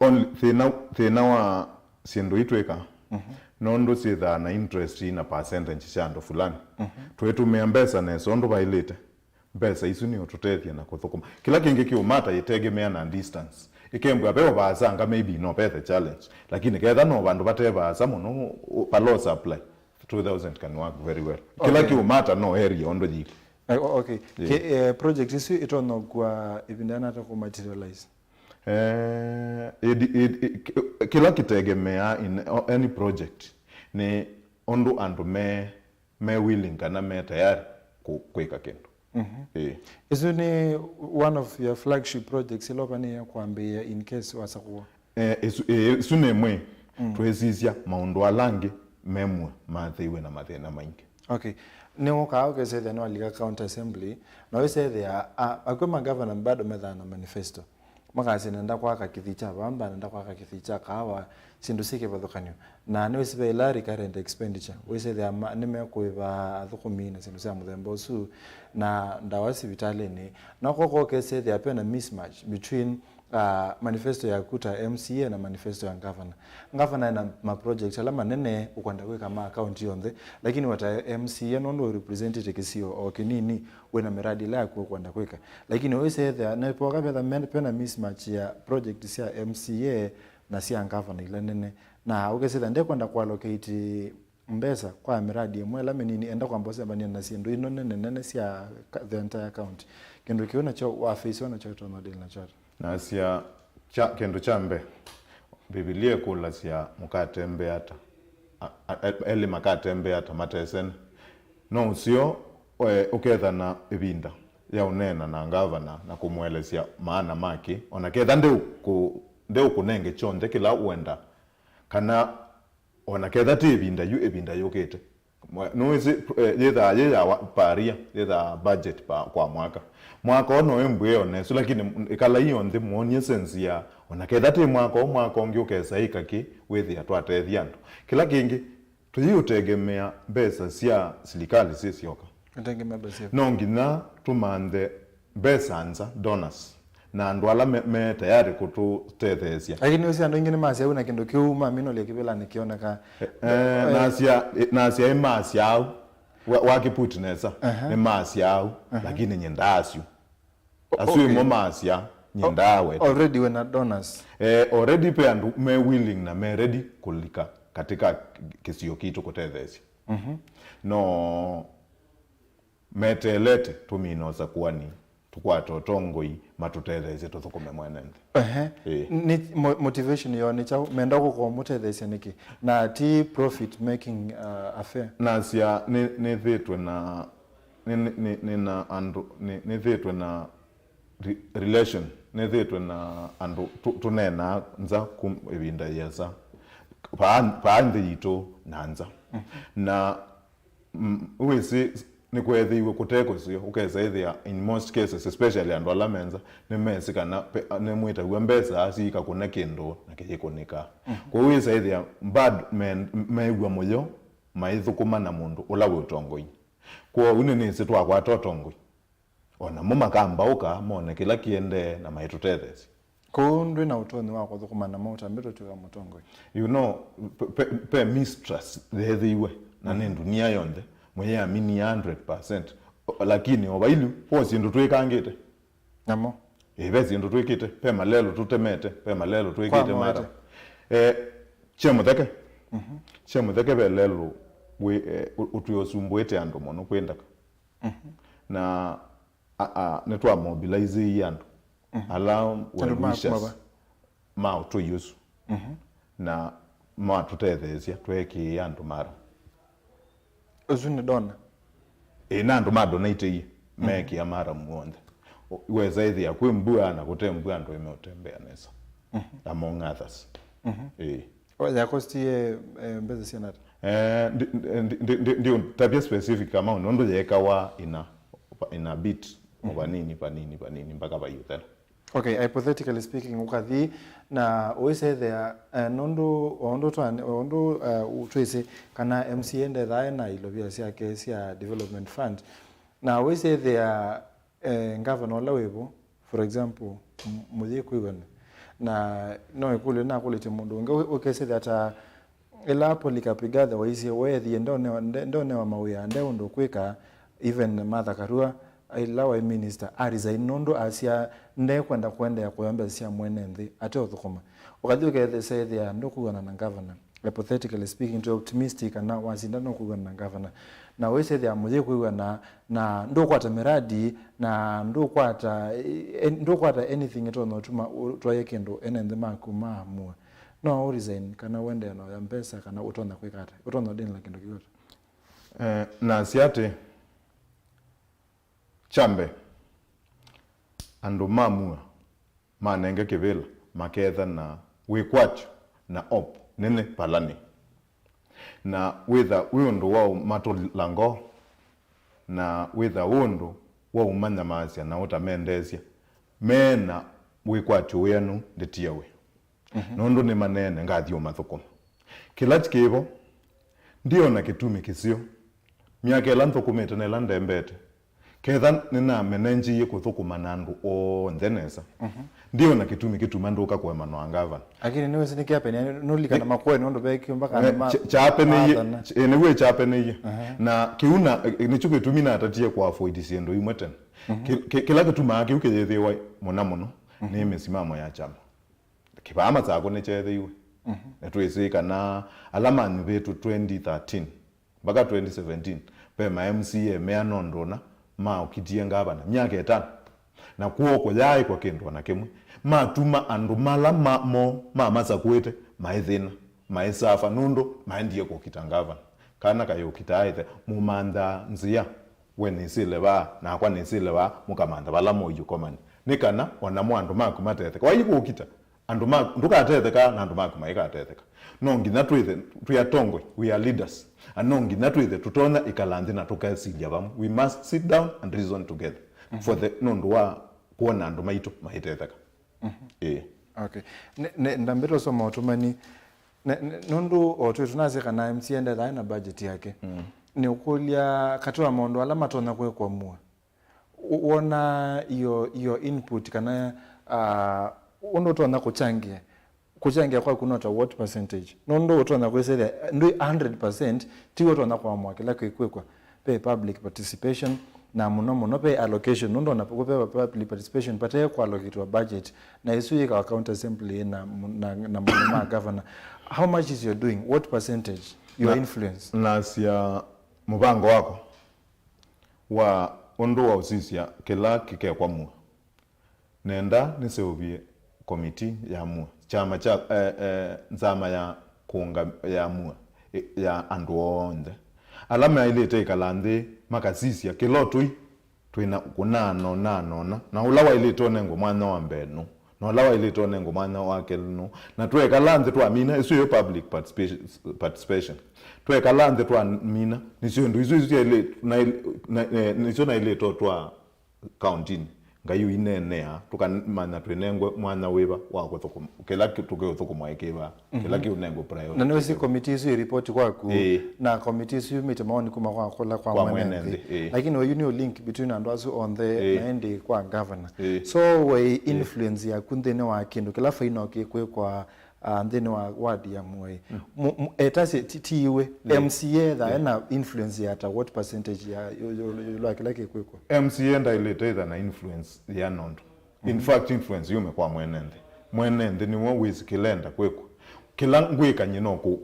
Only, thĩna, thĩna wa syĩndũ itwĩka, mhm, nũndũ syĩthaa na interest na percentage sya andũ fulani. Mhm. Twĩtũmĩa mbesa nesa ũndũ vaĩlĩte, mbesa isu nĩ ũtũtethya na kũthũkũma. Kĩla kĩngĩ kĩũmata ĩtegemea na distance. Ĩkembwa ve o vaasanga, maybe no vethe challenge. Lakini ketha no vandũ vate vaasa mũno, ũ-, pa low supply, two thousand can work very well. Kĩla, okay, kĩũmata no area ũndũ yĩlĩ. Eh, o-, okay. Yeah. Kĩ-, eh, project isu ĩtonya kũa ĩvinda yana ata kũ materialize? Eh, ĩdi-, ĩdi-, kĩ-, kĩla kĩtegemeaa in o-, any project nĩ ũndũ andũ me, me willing kana me tayari kũ-, kwĩka kĩndũ. Mhm. Ĩĩ. Ĩsu nĩ one of your flagship projects ĩla ũvanĩĩe kwambĩĩa in case wasakũwa? Eh, ĩsu, ĩĩ, ĩsu nĩ ĩmwe. Mm. Twĩsisya maũndũ ala angĩ me muo mathĩiwe na mathĩna maingĩ. Okay. Nĩwũkaa ũkesethĩa nĩwalika county assembly, na wĩsethĩa, a-, akw'ũ ma governor bado methaa na manifesto. Makasya, "Nenda kwaka kĩthii kya vamba, nenda kwaka kĩthii kya kaawa," syĩndũ syĩ kĩvathũkany'o. Na nĩwĩsĩ ve ila recurrent expenditure, wĩsethĩa ma-, nĩmekũĩva athũkũmi na syĩndũ sya mũthemba ũsu, na ndawa sivitalĩnĩ. Na kw'oko ũkesethĩa ve na mismatch between uh, manifesto yaku ta M C A na manifesto ya governor. Governor ena ma project ala manene ũkwenda kwĩka ma county yonthe, lakini wata M C A nũndũ ũrepresentĩte kĩsio o kĩnini, wĩna miradi ĩla yaku ũkwenda kwĩka. Lakini ũisethĩa nepoka vetha men- pena mismatch ya project sya M C A na sya governor ila nene, na ũkesethĩa ndekwenda kuallocate mbesa kwa miradi ĩmwe ĩla mĩnini, enda kwamba ũsembanie na syĩndũ ino nene nene sya ka- the entire county. Kĩndũ kĩu nakyo wa face one nakyo ũtonya deal nakyo ata? Nasya kya, kĩndũ kya mbee, Mbivilia ĩkũlasya mũkatembea ata? A- a- e- elĩ makatembea ata matesene? No ũseo e, ũkethana ĩvinda ya ũneena na ngavana na kũmũelesya maana make, ona ketha ndeũkũ- ndeũkũnenge kyonthe kĩla ũenda, kana ona ketha ti ĩvinda yu, ĩvinda yũkĩte. Mwa- nũĩsĩ, eh, yĩthaa yĩ ya wa- paria, yĩthaa budget pa, kwa mwaka. Mwaka ũno ĩmbwĩe onesu, lakini ĩkalai onthe mwonie sense ya, ona ketha ti mwaka ũũ, mwaka ũngĩ ũkesa ĩka kĩ, wĩthĩa twatethya andũ. Kĩla kĩngĩ, tũyĩũtegemea mbesa sya silikalĩ syĩ syoka. Ũtegemea mbesa syaku. No nginya tũmanthe mbesa nza, donors, na andũ ala me, me tayari kũtũtetheesya. Lakini ũsi andũ aingĩ nĩmasya na kĩndũ kĩu maminũlya kĩvĩlanĩ kĩoneka. Eh, eh, nasya, eh, nasya ĩmasya au, wa- wakĩput nesa, aha, nĩmasya au, aha, lakini nyendaa asyu. O- Asu okay. Ĩmo masya, nyendaa wete. Already wĩna donors. Eh, already pe andũ me willing na me ready kũlika katika kĩsio kitũ kũtetheesya. Mhm. No meteelete tũmine ũsakuani, tũkwate ũtongoi, matũtetheesye tũthũkũme mwene nthĩ. Ehe. Ĩĩ. Nĩ mo- motivation yoo nĩ kyaũ? Menda kũkũmũtetheesya nĩkĩ? Na ti profit making, uh, affair. Nasya nĩ- nĩthĩtwe na nĩ- nĩ- nĩ- nĩna andũ nĩ- nĩthĩtwe na re- relation, nĩthĩtwe na andũ tũ- tũneenaa nza kum ĩvinda yĩasa, paa paa nthĩ yitũ na nza. Mm. Na Mm, wĩsĩ, nĩkweethĩiwe kũte kũseo, ũkesa ĩthĩa, in most cases, especially andũ ala me nza, nĩmesĩ kana pe- nĩmwĩtaw'a mbesa siika kũne kĩndũ na kĩyĩkũnĩka. Mhm. Kwoou wĩsa ĩthĩa bad men- mew'a mũyo maithũkũma na mũndũ ũla wĩ ũtongoinĩ. Kwoou nĩnĩsĩ twakwata ũtongoi, o namo makambaũka mone kĩla kĩendee na maitũtetheesya. Kwoou ndwĩ na ũtonyi wa kũthũkũma namo ũtambĩtwe ũtw'ĩka mũtongoi? You know, pe, pe, pe mistrust yeethĩiwe, na nĩ ndunia yonthe, mũyĩamini a hundred percent. O- lakini o vailu, po syĩndũ twĩkangĩte. Namo? Ĩ, ve syĩndũ twĩkĩte, pe malelo tũtemete, pe malelo twĩkĩte. Kwa mara. Eh, kye mũtheke. Mhm. Kye mũtheke ve lelo wĩ, eh, ũ- ũtwĩ ũsumbũĩte andũ mũno kwĩ ndaka. Mhm. Na a, a, nĩtwamobilizeie andũ, mhm, ala well wishers ma ũtũi ũsu. Mhm. Na matũtetheesya tweekĩĩa andũ mara. Ũsu nĩ donor? Ĩ, na andũ madonateie, mhm, meekĩa mara muonthe. Wesa ĩthĩa kwĩ mbua na kũte mbua andũ ĩmeũtembea nesa, mhm, among others. Mhm. Ĩ. O, yakostie, eh, mbesa siana ata? Eh, ndi- ndi- ndi- ndi- ndiũtavya specific amount nũndũ yeekawa ina ina bit, mhm, vanini vanini vanini mpaka vaiũthela. Okay, hypothetically speaking, ũkathi na ũisethea, eh, nũndũ o ũndũ twa- o ũndũ, eh, twĩsĩ kana M C A ndethaa na ilovia syake sya development fund, na ũisethea eh, ngavana ũla wĩvo, for example, m- mũyĩ kwĩw'ana. Na no ĩkũlyo nakũlĩtye mũndũ ũngĩ, ũ- ũkesĩthya ta ĩla Polycarp Igathe waisye weethie ndonewa, nde- ndonewa mawĩa, nde ũndũ ũkwĩka, even Martha Karua, ĩla waĩ minister, a resign nũndũ asya ndekwenda kũendeea kũya mbesa sya mwene nthĩ ate ũthũkũma. Ũkathi ũkesethĩa ndũkwĩw'ana na ngavana. Hypothetically speaking, twĩ optimistic kana wasinda nũkwĩw'ana na ngavana. Na wĩsethĩa mũyĩ kwĩw'ana na ndũkwata miradi, na ndũkwata, eh, ndũkwata anything ĩtonya ũtuma ũ- twaie kĩndũ ene nthĩ maku maamua. No ũ resign kana ũendee na ya mbesa kana ũtonya kwĩka ata? Ũtonya ũdĩnĩla kĩndũ kĩu ata? Eh, nasya atĩ, kya mbee, andũ mamua manenge kĩvĩla, maketha na wĩkwatyo na op nene vala nĩ. Na wĩtha wĩ ũndũ wa ũmatũla ngoo, na wĩtha wĩ ũndũ wa ũmanyamaasya na ũtamendeesya, me na wĩkwatyo wĩanu ndĩtiawe. Mhm. Nũndũ nĩmaneene, ngathi ũmathũkũma. Kĩla kĩvo, ndiona kĩtumi kĩseo. Myaka ĩla nthũkũmĩte na ĩla ndembete, Ketha nĩnamenengyie kũthũkũma na andũ onthe nesa, ndiona kĩtumi kĩtuma ndũka kũemanwa ngavana. Lakini nĩwĩsĩ nĩkĩapenia, nũlikana makoe nũndũ ve kĩũmba kana ma- Kya- kyapeneiye. Nĩw'o kyapeneiye. Na kĩu na nĩkyo kĩtumi natatie kũavoid syĩndũ imwe tene. Kĩ- kĩ- kĩla kĩtumaa kĩu kĩyĩthĩwa mũna mũno nĩ mĩsimamo ya kyama. Kĩvaa Masakũ nĩkyethĩiwe. Nĩtwĩsĩ kana ala manyuvĩtwe twenty thirteen mpaka twenty seventeen, ve ma M C A meana ũndũ ũna maũkitie ngavana myaka ĩtano, na kwoo kũyaaĩkwa kĩndũ o na kĩmwe. Matuma andũ mala ma- moo mamasakũĩte maĩthĩna, maĩsafa nũndũ maendie kũkita ngavana. Kana kayũkitaa ĩthe, mũmanthaa nzĩa, we nĩsĩle vaa, nakwa nĩsĩle vaa, mũkamantha vala moiũ komani. Nĩ kana o namo andũ maku matetheka. Waĩ kũkita, andũ maku ndũkatetheka na andũ maku maikatetheka. No nginya twĩthe twĩ atongoi, we are leaders. Na no nginya twĩthe tũtonya ĩkala nthĩ na tũkesilya vamwe. We must sit down and reason together for the, nũndũ wa kwona andũ maitũ maitetheka. Ĩĩ. Okay. Nĩ- nĩ- ndambĩte ũsoma ũtũmani. Nĩ- nĩ- nũndũ o twĩ tũnasya kana M C A ndethaa na budget yake. Nĩ ũkũlya katĩ wa maũndũ ala matonya kwĩkwa mua, wona iyo iyo input kana uh, ũndũ ũtonya kũchangia kũchangia kwaku no ta what percentage? Nũndũ ũtonya kwĩsĩthya ndwĩ hundred percent, ti ũtonya kũamũa kĩla kĩkwĩkwa. Ve public participation, na mũno mũno ve allocation, nũndũ ona ve public participation vate kũallocatwa budget, na ĩsu yĩkawa county assembly na, na, na maũndũ ma governor. How much is your doing? What percentage? Your influence? Nasya mũvango wakwa wa ũndũ wa ũsisya kĩla kĩkekwa mua. Nenda nĩseũvye komiti ya mua, kyama kya, eh, eh, nzama ya kũũnga ya mua, eh, ya andũ onthe ala maĩlĩte ĩkala nthĩ makasisya kĩla ũtũi twĩ na kũnaa na ũnaa na ũna, na ũla waĩlĩte ũnengwe mwanya wa mbee nũ, na ũla waĩlĩte ũnengwe mwanya wa kelĩ nũ, na twekala nthĩ twamina, ĩsu ĩyo public participation, participation. Twekala nthĩ twamina, nĩsyo ĩndũ isu isu syaĩlĩ- na- na- eh, nĩsyo naĩlĩte ũtwaa kaũntinĩ. Ngai ũineenea, tũkamanya twĩnengwe mwanya wĩva wa kũthũkũma, kĩla kĩ- tũkĩũthũkũma ĩkĩva, kĩla kĩũnengwe priority. Na nĩwĩsĩ komiti isu ĩripoti kwaku, ĩĩ, na komiti isu yumĩte maoni kuma kwa kũla kwa kwa mwene nthĩ, ĩĩ. Lakini oyu nĩ ũ link between andũ asu onthe, ĩĩ, na ĩndĩ kwa governor. Ĩĩ. So we influence yaku nthĩnĩ wa kĩndũ kĩla faino kĩkwĩkwa uh, nthĩnĩ wa ward ya Muai. Mu- mu- etasye ti- ti iwe, M C A thae na influence ya ta what percentage ya yo- yo- yo- lwa kĩla kĩkwĩkwa? M C A ndaĩlĩte ĩtha na influence ya nondu. In fact, influence yume kwa mwene nthĩ. Mwene nthĩ nĩwe wĩsĩ kĩla enda kwĩkwa. Kĩla ngwĩkany'e no kũ-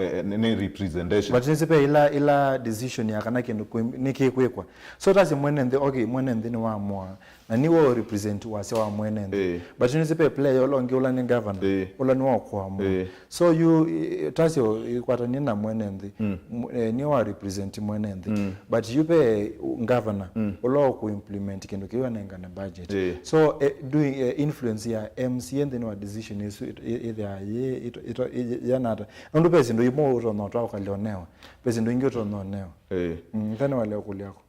eh, nĩ nĩ representation. But nĩsĩ ve ĩla ĩla decision ya kana kĩndũ kwĩ- nĩ kĩkwĩkwa. So tasye mwene nthĩ, okay, mwene nthĩ nĩwamũa, na nĩwe ũ represent wasya wa mwene nthĩ. Ĩĩ. But nĩsĩ ve player ũla ũngĩ ũla nĩ governor, ĩĩ, ũla nĩwe ũkũamũa. Ĩĩ. So yu, eh, tasye ĩkwatanie na mwene nthĩ. Mm. M- eh, nĩwe wa represent mwene nthĩ. Mm. But yu ve, uh, governor, mm, ũla ũkũ implement kĩndũ kĩu anengane budget. Ĩĩ. So, eh, doing, eh, influence ya M C A nthĩnĩ wa decision ĩsu ĩthĩaa yĩ ĩyanata? Nũndũ ve syĩndũ imwe ũtonya ũtwaũkalya ũnewa, ve syĩndũ ingĩ ũtonya ũnewa. Ĩĩ. Mm, nthĩnĩ wa leo kũlyako.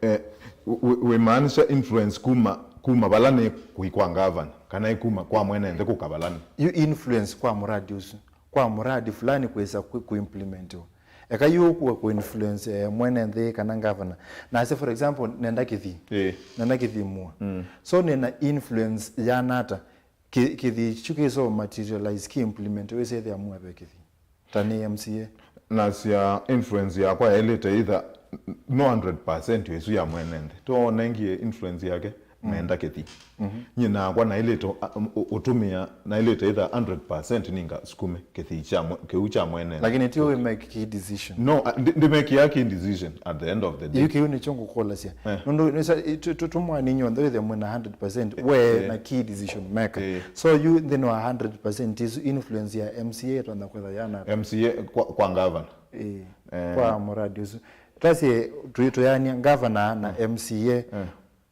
Eh, wĩ- wĩ- wĩmaanisha influence kuma kuma vala nĩ kũi kwa ngavana, kana ĩ kuma kwa mwene nthĩ kũka vala nĩ? Yu influence kwa muradi ũsu, kwa muradi fulani kwĩsa ku- kuimplementiwa. Eka yu ũkue kuinfluence, eh, mwene nthĩ kana ngavana. Nasye, for example, nenda Kĩthii. Ĩĩ. Nenda Kĩthii mua. Mm. So nĩna influence yanata? Kĩ- Kĩthii kyu kĩso materialize ki implement wĩsethĩa mua ve Kĩthii ta nĩ M C A. Nasya influence yakwa yaĩlĩte either no hundred percent ĩsu ya mwene nthĩ. Tũonengie influence yake, mm, nenda Kĩthii. Mhm. Nyie nakwa naĩlĩte ũ- ũ- ũtũmĩa, naĩlĩte either hundred percent ninga sukume Kĩthii kya mwe- kĩu kya mwene nthĩ. Lakini ti we make key decision. No, a- ndi- ndimekia key decision at the end of the day. Yu kĩu nĩkyo ngũkũlasya. Eh. Nũndũ nĩsa- i- tu- tu- tũmwani inyw'onthe wĩthĩa mwĩna hundred percent we, eh, na key decision maker. Eh. So yu nthĩnĩ wa hundred percent isu influence ya M C A ĩtonya kwĩtha yana M C A kwa, kwa governor. Eh. Eh. Kwa muradi ũsu. Tasye tũitũyania governor na, mm, M C A. Eh.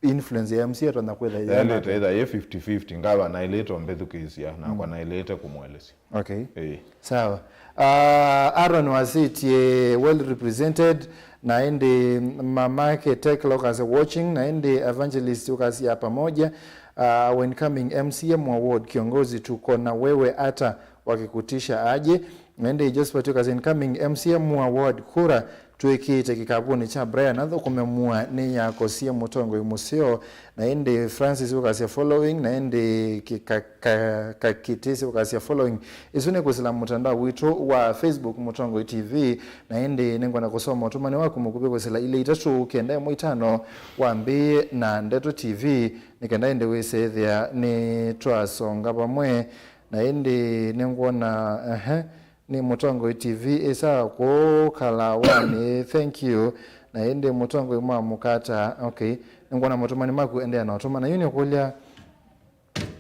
Influence ya M C A ĩtonya kwĩtha yana yaĩlĩte either yĩ fifty fifty, governor aĩlĩte ũmbĩthukĩĩsya nakwa, mm, naĩlĩte kũmũelesya. Okay. Ĩĩ. Sawa. Uh, Aaron wasĩtye well represented, na ĩndĩ mamake Tekla ũkasya watching, na ĩndĩ evangelist ũkasya pamoja. Uh, our incoming M C M wa ward kiongozi tuko na wewe hata wakikutisha aje. Na ĩndĩ Josephat ũkasya incoming M C M wa ward kura Twĩkĩte kĩkavũnĩ kya Brian athũkũme mua nĩyakosie mũtongoi mũseo, na ĩndĩ Francis ũkasya following, na ĩndĩ kĩka-, ka-, kakĩtĩsĩ ũkasya following. Ĩsu nĩ kwĩsĩla mũtandao witũ wa Facebook, Mũtongoi T V, na ĩndĩ nĩngwenda kũsoma ũtũmani waku mũkuvĩ kwĩsĩla ilĩ itatũ kenda ĩmwe itano wambĩĩe na Ndeto T V, nĩ kenda ĩndĩ wĩsĩthĩa nĩ twasonga vamwe, na ĩndĩ nĩngwona, ehe, nĩ Mũtongoi T V ĩsa kũũ Kalawanĩ, thank you. Na ĩndĩ Mũtongoi mwa mũkata, okay. Nĩngwona mũtũmani maku, endeea na ũtũmana. Yu nĩkũlya,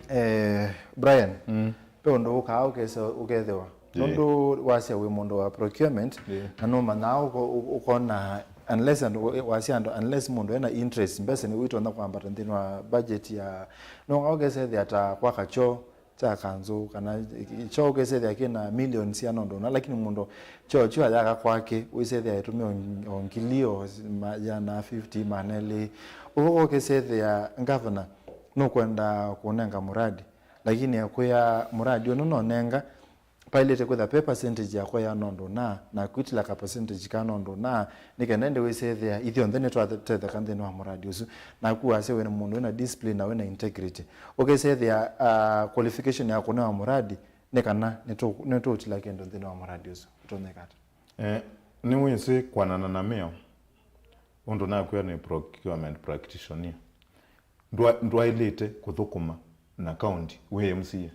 eh, Brian, mm, ve ũndũ ũkaa ũkese-, ũkethĩwa. Yeah. Nũndũ wasya wĩ mũndũ wa procurement, yeah, na nũmanyaa ũko-, ũ-, ũkona, unless andũ, wasya andũ, unless mũndũ ena interest, mbesa nĩ wĩtonya kwambata nthĩnĩ wa budget ya, nũkaa ũkesethĩa ta kwaka kyoo, kya kanzũ, kana kyoo ũkĩsethĩa kĩna million sya nũndũ ũna, lakini mũndũ kyoo kyu ayaka kwake, wĩsethĩa ĩtũmĩa o, o ngili, o s-, ma-, yana fifty, maana elĩ. Ũu ũkĩsethĩa ngavana nũkwenda kũnenga mũradi, lakini akwĩa mũradi ũno nonenga, paĩlĩte kwĩtha pe percentage yakwa ya nũndũ ũna, na kwĩtĩla ka percentage ka nũndũ ũna, nĩ kenda ĩndĩ wĩsethĩa ithyonthe nĩtwatetheka nthĩnĩ wa mũradi ũsu. Naku wasya wĩna mũndũ wĩna discipline na wĩna integrity. Ũkĩsethĩa, ah, qualification ya kũnewa mũradi nĩ kana nĩtũ-, nĩtũũtila kĩndũ nthĩnĩ wa mũradi ũsu. Ũtonyeka ata? Eh, nĩwĩsĩ kwanana na mĩao, ũndũ nakwĩa nĩ procurement practitioner. Ndwa-, ndwaĩlĩte kũthũkũma na county wĩ M C A.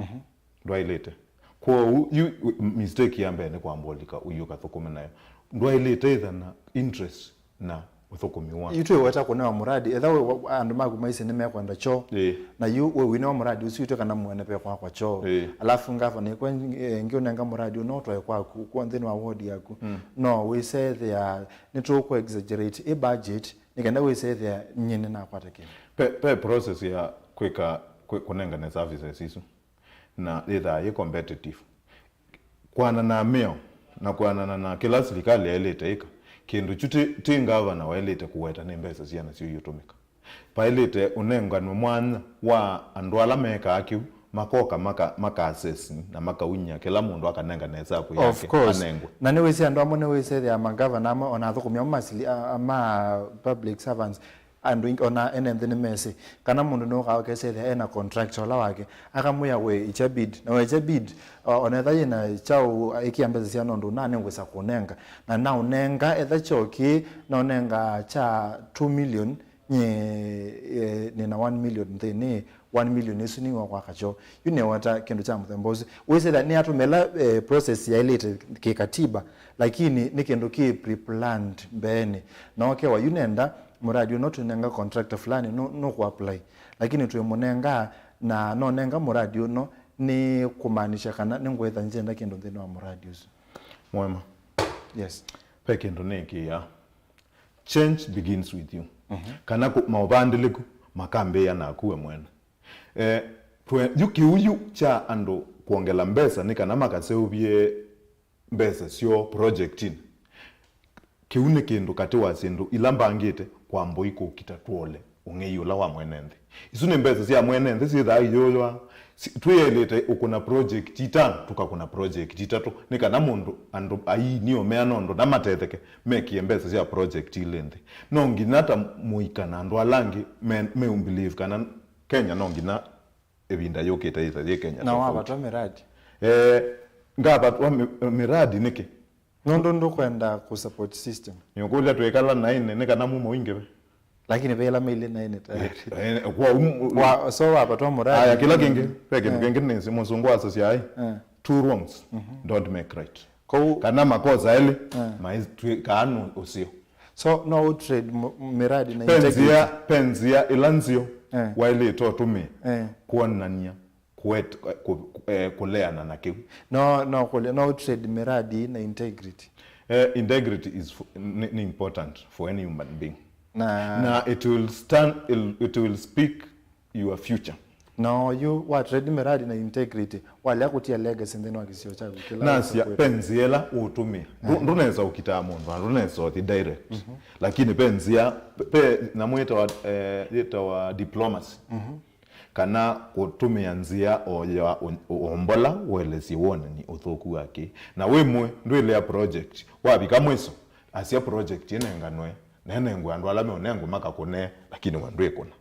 Mhm. Ndwaĩlĩte. Kwoou, yu, mistake ya mbee nĩ kwamba ũlika ũiũka thũkũme nayo. Ndwaĩlĩte ĩtha na interest na ũthũkũmi wa. Yu twĩweta kũnewa mũradi, etha wĩ wa-, andũ maku maisye nĩmekwenda kyoo, ĩĩ, na yu wĩ wĩnewa mũradi ũsu, yu twĩ kana mwene ve kwakwa kyoo. Ĩĩ. Alafu ngavana ĩkwa, eh, ngĩũnenga mũradi ũno ũtwae kwaku, kwa nthĩnĩ wa ward yaku. Mm. No wĩsethĩa nĩtũkũ exaggerate ĩ budget, nĩ kenda wĩsethĩa nyie nĩnakwata kĩndũ. Pe, pe process ya kwĩka, kwĩ-, kũnengane services isu. Na yĩthaa yĩ competitive. Kwanana na mĩao na kwanana na kĩla silikalĩ yaĩlĩte ĩka, kĩndũ kyu ti, ti ngavana waĩlĩte kũweta nĩ mbesa syana syo iũtũmĩka. Vaĩlĩte ũnenganwe mwanya wa andũ ala mekaa kĩu, makoka maka, maka assess na makauny'a kĩla mũndũ akanengane ĩsavu yake, of course, anengwe. Na nĩwĩsĩ andũ amwe nĩwĩsethĩa mangavana amwe, ona athũkũmi amwe ma sili-, a, a, ma public servants, andũ aingĩ, ona ene nthĩ nĩmesĩ kana mũndũ nũkaa ũkesethĩa ena contractor ũla wake, akamwĩa we, ikya bid, na wekya bid, o-, ona etha yĩna kyaũ, ĩkĩa mbesa sya nũndũ ũna nĩngwĩsa kũnenga. Na naũnenga, etha kyoo kĩĩ naũnenga kya two million, nyie, eh, nĩna one million nthĩnĩ, one million ĩsu nĩwa kwaka kyoo. Yu nĩwata kĩndũ kya mũthemba ũsu. Wĩsĩla nĩatũmĩla, eh, process yaĩlĩte kĩkatiba, lakini nĩ kĩndũ kĩ pre-planned mbeenĩ. Na ũkewa yu nenda mũradi ũno tũnenga contractor fulani nũ, nũkũ apply. Lakini twĩmũnenga na nonenga mũradi ũno nĩ kũmaanisha kana nĩngwĩtha ngyenda kĩndũ nthĩnĩ wa mũradi ũsu. Mwema. Yes. Ve kĩndũ nĩkĩaa. Change begins with you. Mhm. Kana kũ-, maũvandĩlĩku makambĩĩa naku we mwene. Eh, twe-, yu kĩu yu kya andũ kwongela mbesa nĩ kana makaseũvye mbesa syoo projectinĩ. Kĩu nĩ kĩndũ katĩ wa syĩndũ ila mbangĩte kwambũi kũkita twole ũng'ei ũla wa mwene nthĩ. Isu nĩ mbesa sya mwene nthĩ syĩthaa iyũywa, si-, twĩelĩte ũkũna project itano, tũkakũna project itatũ, nĩ kana mũndũ, andũ aini o meana ũndũ na matetheke, mekie mbesa sya project ilĩ nthĩ. No nginya ta mũika na andũ ala angĩ me, me believe kana Kenya no nginya ĩvinda yũkĩte yĩthe yĩ Kenya. Na tofauti. Wavatwa miradi? Eh, ngavatwa mi-, miradi nĩkĩ? Nũndũ ndũkwenda kũ support system. Nĩũkũlya twĩkala naĩnĩ nĩ kana mumo ingĩve? Lakini ve ĩla mailĩ naĩnĩ tayari. Eh, eh, kwa um-, wa, so wavatwa muradi. Aya, kĩla kĩngĩ, ve kĩndũ, eh, kĩngĩ nĩsĩ mũsũngũ asasya ai, eh, two wrongs, mhm, don't make right. Kwoou kana makosa elĩ, eh, maitw'ĩkaa nũ ũseo. So no ũ trade mu-, miradi na integrity? Pe nzĩa, pe nzĩa ĩla nzeo, eh, waĩlĩte ũtũmĩe, eh, kwonany'a kũet-, kũ-, eh, kũleana na kĩu. No, no, kũle-, no trade miradi na integrity. Eh, integrity is f-, ni, ni important for any human being. Na, na it will stand, it, it will speak your future. No, yu wa trade miradi na integrity, walea kutia legacy nthĩnĩ wa kĩsio kyaku kĩla nasya ũkwĩta. Pe nzĩa ĩla ũũtũmĩa. Ndũ-, mhm, ndũnesa ũkitaa mũndũ, na ndũnesa ũthi direct. Mhm. Lakini pe nzĩa, pe, na mwĩtawa, eh, yĩtawa diplomacy. Mhm. Kana kũtũmĩa nzĩa o ya ũ-, ũombola ũelesye wonani ũthũku wake. Na wĩ mũĩ ndwĩlea project, wavika mwĩso, Asya project ĩnenganwe, nenengwe andũ ala meũnengwa makakũne, lakini we ndwĩkũna.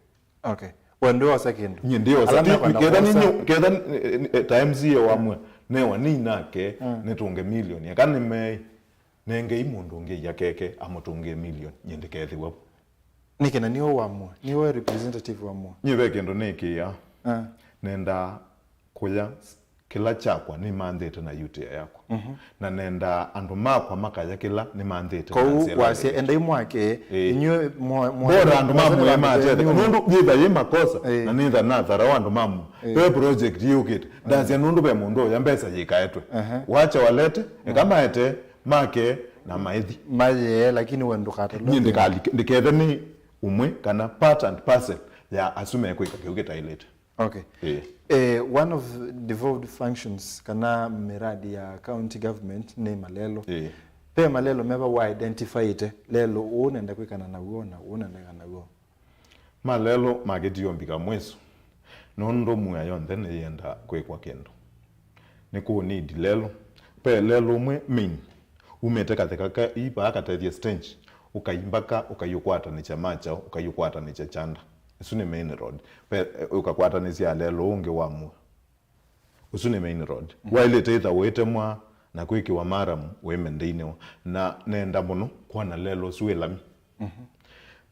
Okay. We ndwĩosa kĩndũ. Nyie ndĩosa. Ala ti- mekwenda ketha nĩ kwosa. Nĩ- ketha eh, eh, ta M C A wa Amua, newa nĩ nake, nĩtũnge milioni. Eka nĩ mei, nengei mũndũ ũngĩ ia keke, amũtũngĩe milioni. Nyie ndĩkethĩwa vo. Nĩkĩ na nĩwe wamua, nĩwe representative wamua. Nyie ve kĩndũ nĩkĩaa. Ah. Nenda kũya s- kĩla kyakwa nĩmanthĩte na yutia yakwa. Na nenda andũ makwa makaya kĩla nĩmanthĩte na Kwoou nzĩa wasya ĩla. Endai mwake, Ĩĩ. Inyuĩ mwa- mwa- Bora andũ ma mwasya mũĩ na matetheeka. Nũndũ yĩtha yĩ makosa, Ĩĩ. Na nĩtha natharawa andũ ma mũĩ. Ĩĩ. Ve project yĩũkĩte. Ndasya nũndũ ve mũndũ ũya mbesa yĩkaetwe. Aha. Wacha walete, eka maete, make, na maithi. Mayee, lakini we ndũkatalwe. Niĩ ndĩkalike- ndĩkethe nĩ ũmwe kana part and parcel ya asu mekwĩka kĩu kĩtaĩlĩte. Okay. Ĩĩ. Eh, one of devolved functions kana miradi ya county government nĩ malelo. Ĩĩ. Ve malelo meva wa identifyĩte, lelo ũũ nenda kwĩkana naw'o na ũũ nenda kwĩkana naw'o? Malelo makĩtio mbika mwĩso, nũndũ mua yonthe nĩyenda kwĩkwa kĩndũ. Nĩkũũ need lelo. Ve lelo ũmwe main, umĩte katheka ka ii vaa katethya stage, ũkaimbaka, ũkaiũkwatanĩsya makyaũ, ũkaiũkwatanĩsya kyanda. Ĩsu nĩ main road. Ve, ũkakwatanĩsya lelo ũngĩ wa mua. Ũsu nĩ main road. Waĩlĩte ĩtha ũitemwa na kwĩkĩwa maramu wĩme ndĩinĩ wa. Na nenda mũno kwona lelo ũsu wĩ lami.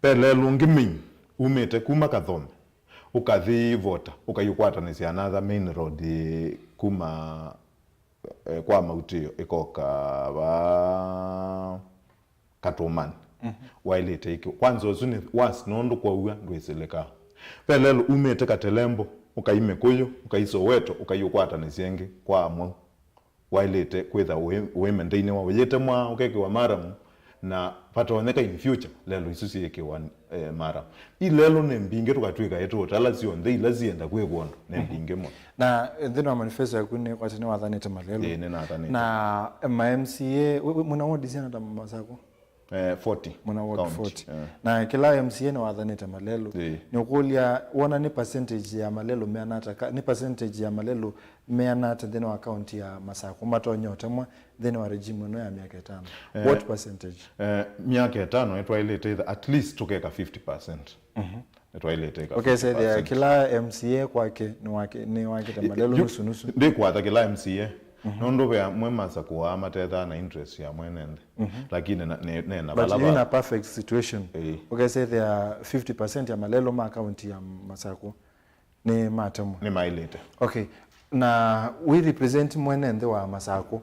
Ve lelo ũngĩ main, umĩte kuma Kathome, ũkathi Vota, ũkaiũkwatanĩsya another main road kuma eh, kwa mautĩo ĩkoka vaa Katũmani. Waĩlĩte ĩkĩ. Kwanza ũsu nĩ worse nũndũ kwaua ndwĩsĩlĩkaa. Ve lelo umĩte Katelembo, ũkai Mĩkũyũ, ũkai Soweto, ũkai ũkwatanĩsya ĩngĩ kwa Amwau. Waĩlĩte kwĩtha ũĩ- ũĩme ndĩinĩ wa ũyĩtemwa, ũkekĩwa maramu, na vatonyeka in future lelo isu syĩkĩwa eh, mara. Ilelo nĩ mbingĩ tũkatw'ĩka ĩtũũta ala syonthe ila sienda kwĩkwa ũndũ nĩ mbingĩ mũno. Na eh, nthĩnĩ wa manifesto yaku nĩ kwatĩ nĩwathanĩte malelo. Ĩĩ, nĩnathanĩte. Na eh, ma M C A, we- we- mwĩna ward siana ta Masakũ? Eh, forty. Mwĩna ward County, forty. Eh. Na kĩla M C A nĩwathanĩte malelo. Ĩĩ. Nĩũkũlya, wona nĩ percentage ya malelo meana ata? Ka- Nĩ percentage ya malelo meana ata nthĩnĩ wa county ya Masakũ matonya ũtemwa nthĩnĩ wa regime ĩno ya myaka ĩtano? Eh, What percentage? Eh, myaka ĩtano nĩtwaĩlĩte ĩtha- at least tũkeka fifty percent. Nĩtwaĩlĩte ĩka ũkesethĩa fifty percent. Kĩla M C A kwake nĩwake- nĩwakĩte malelo nusu nusu. Ndĩkwatha kĩla M C A. Nũndũ ve amwe masakũaa matethaa na interest ya mwene nthĩ. Lakini na- nĩ- nena But vala in a va- perfect situation, Ĩĩ. Ũkesethĩa fifty percent ya malelo ma county ya Masakũ nĩ matemwa. Nĩmaĩlĩte. Okay. Na wĩ represent mwene nthĩ wa Masakũ,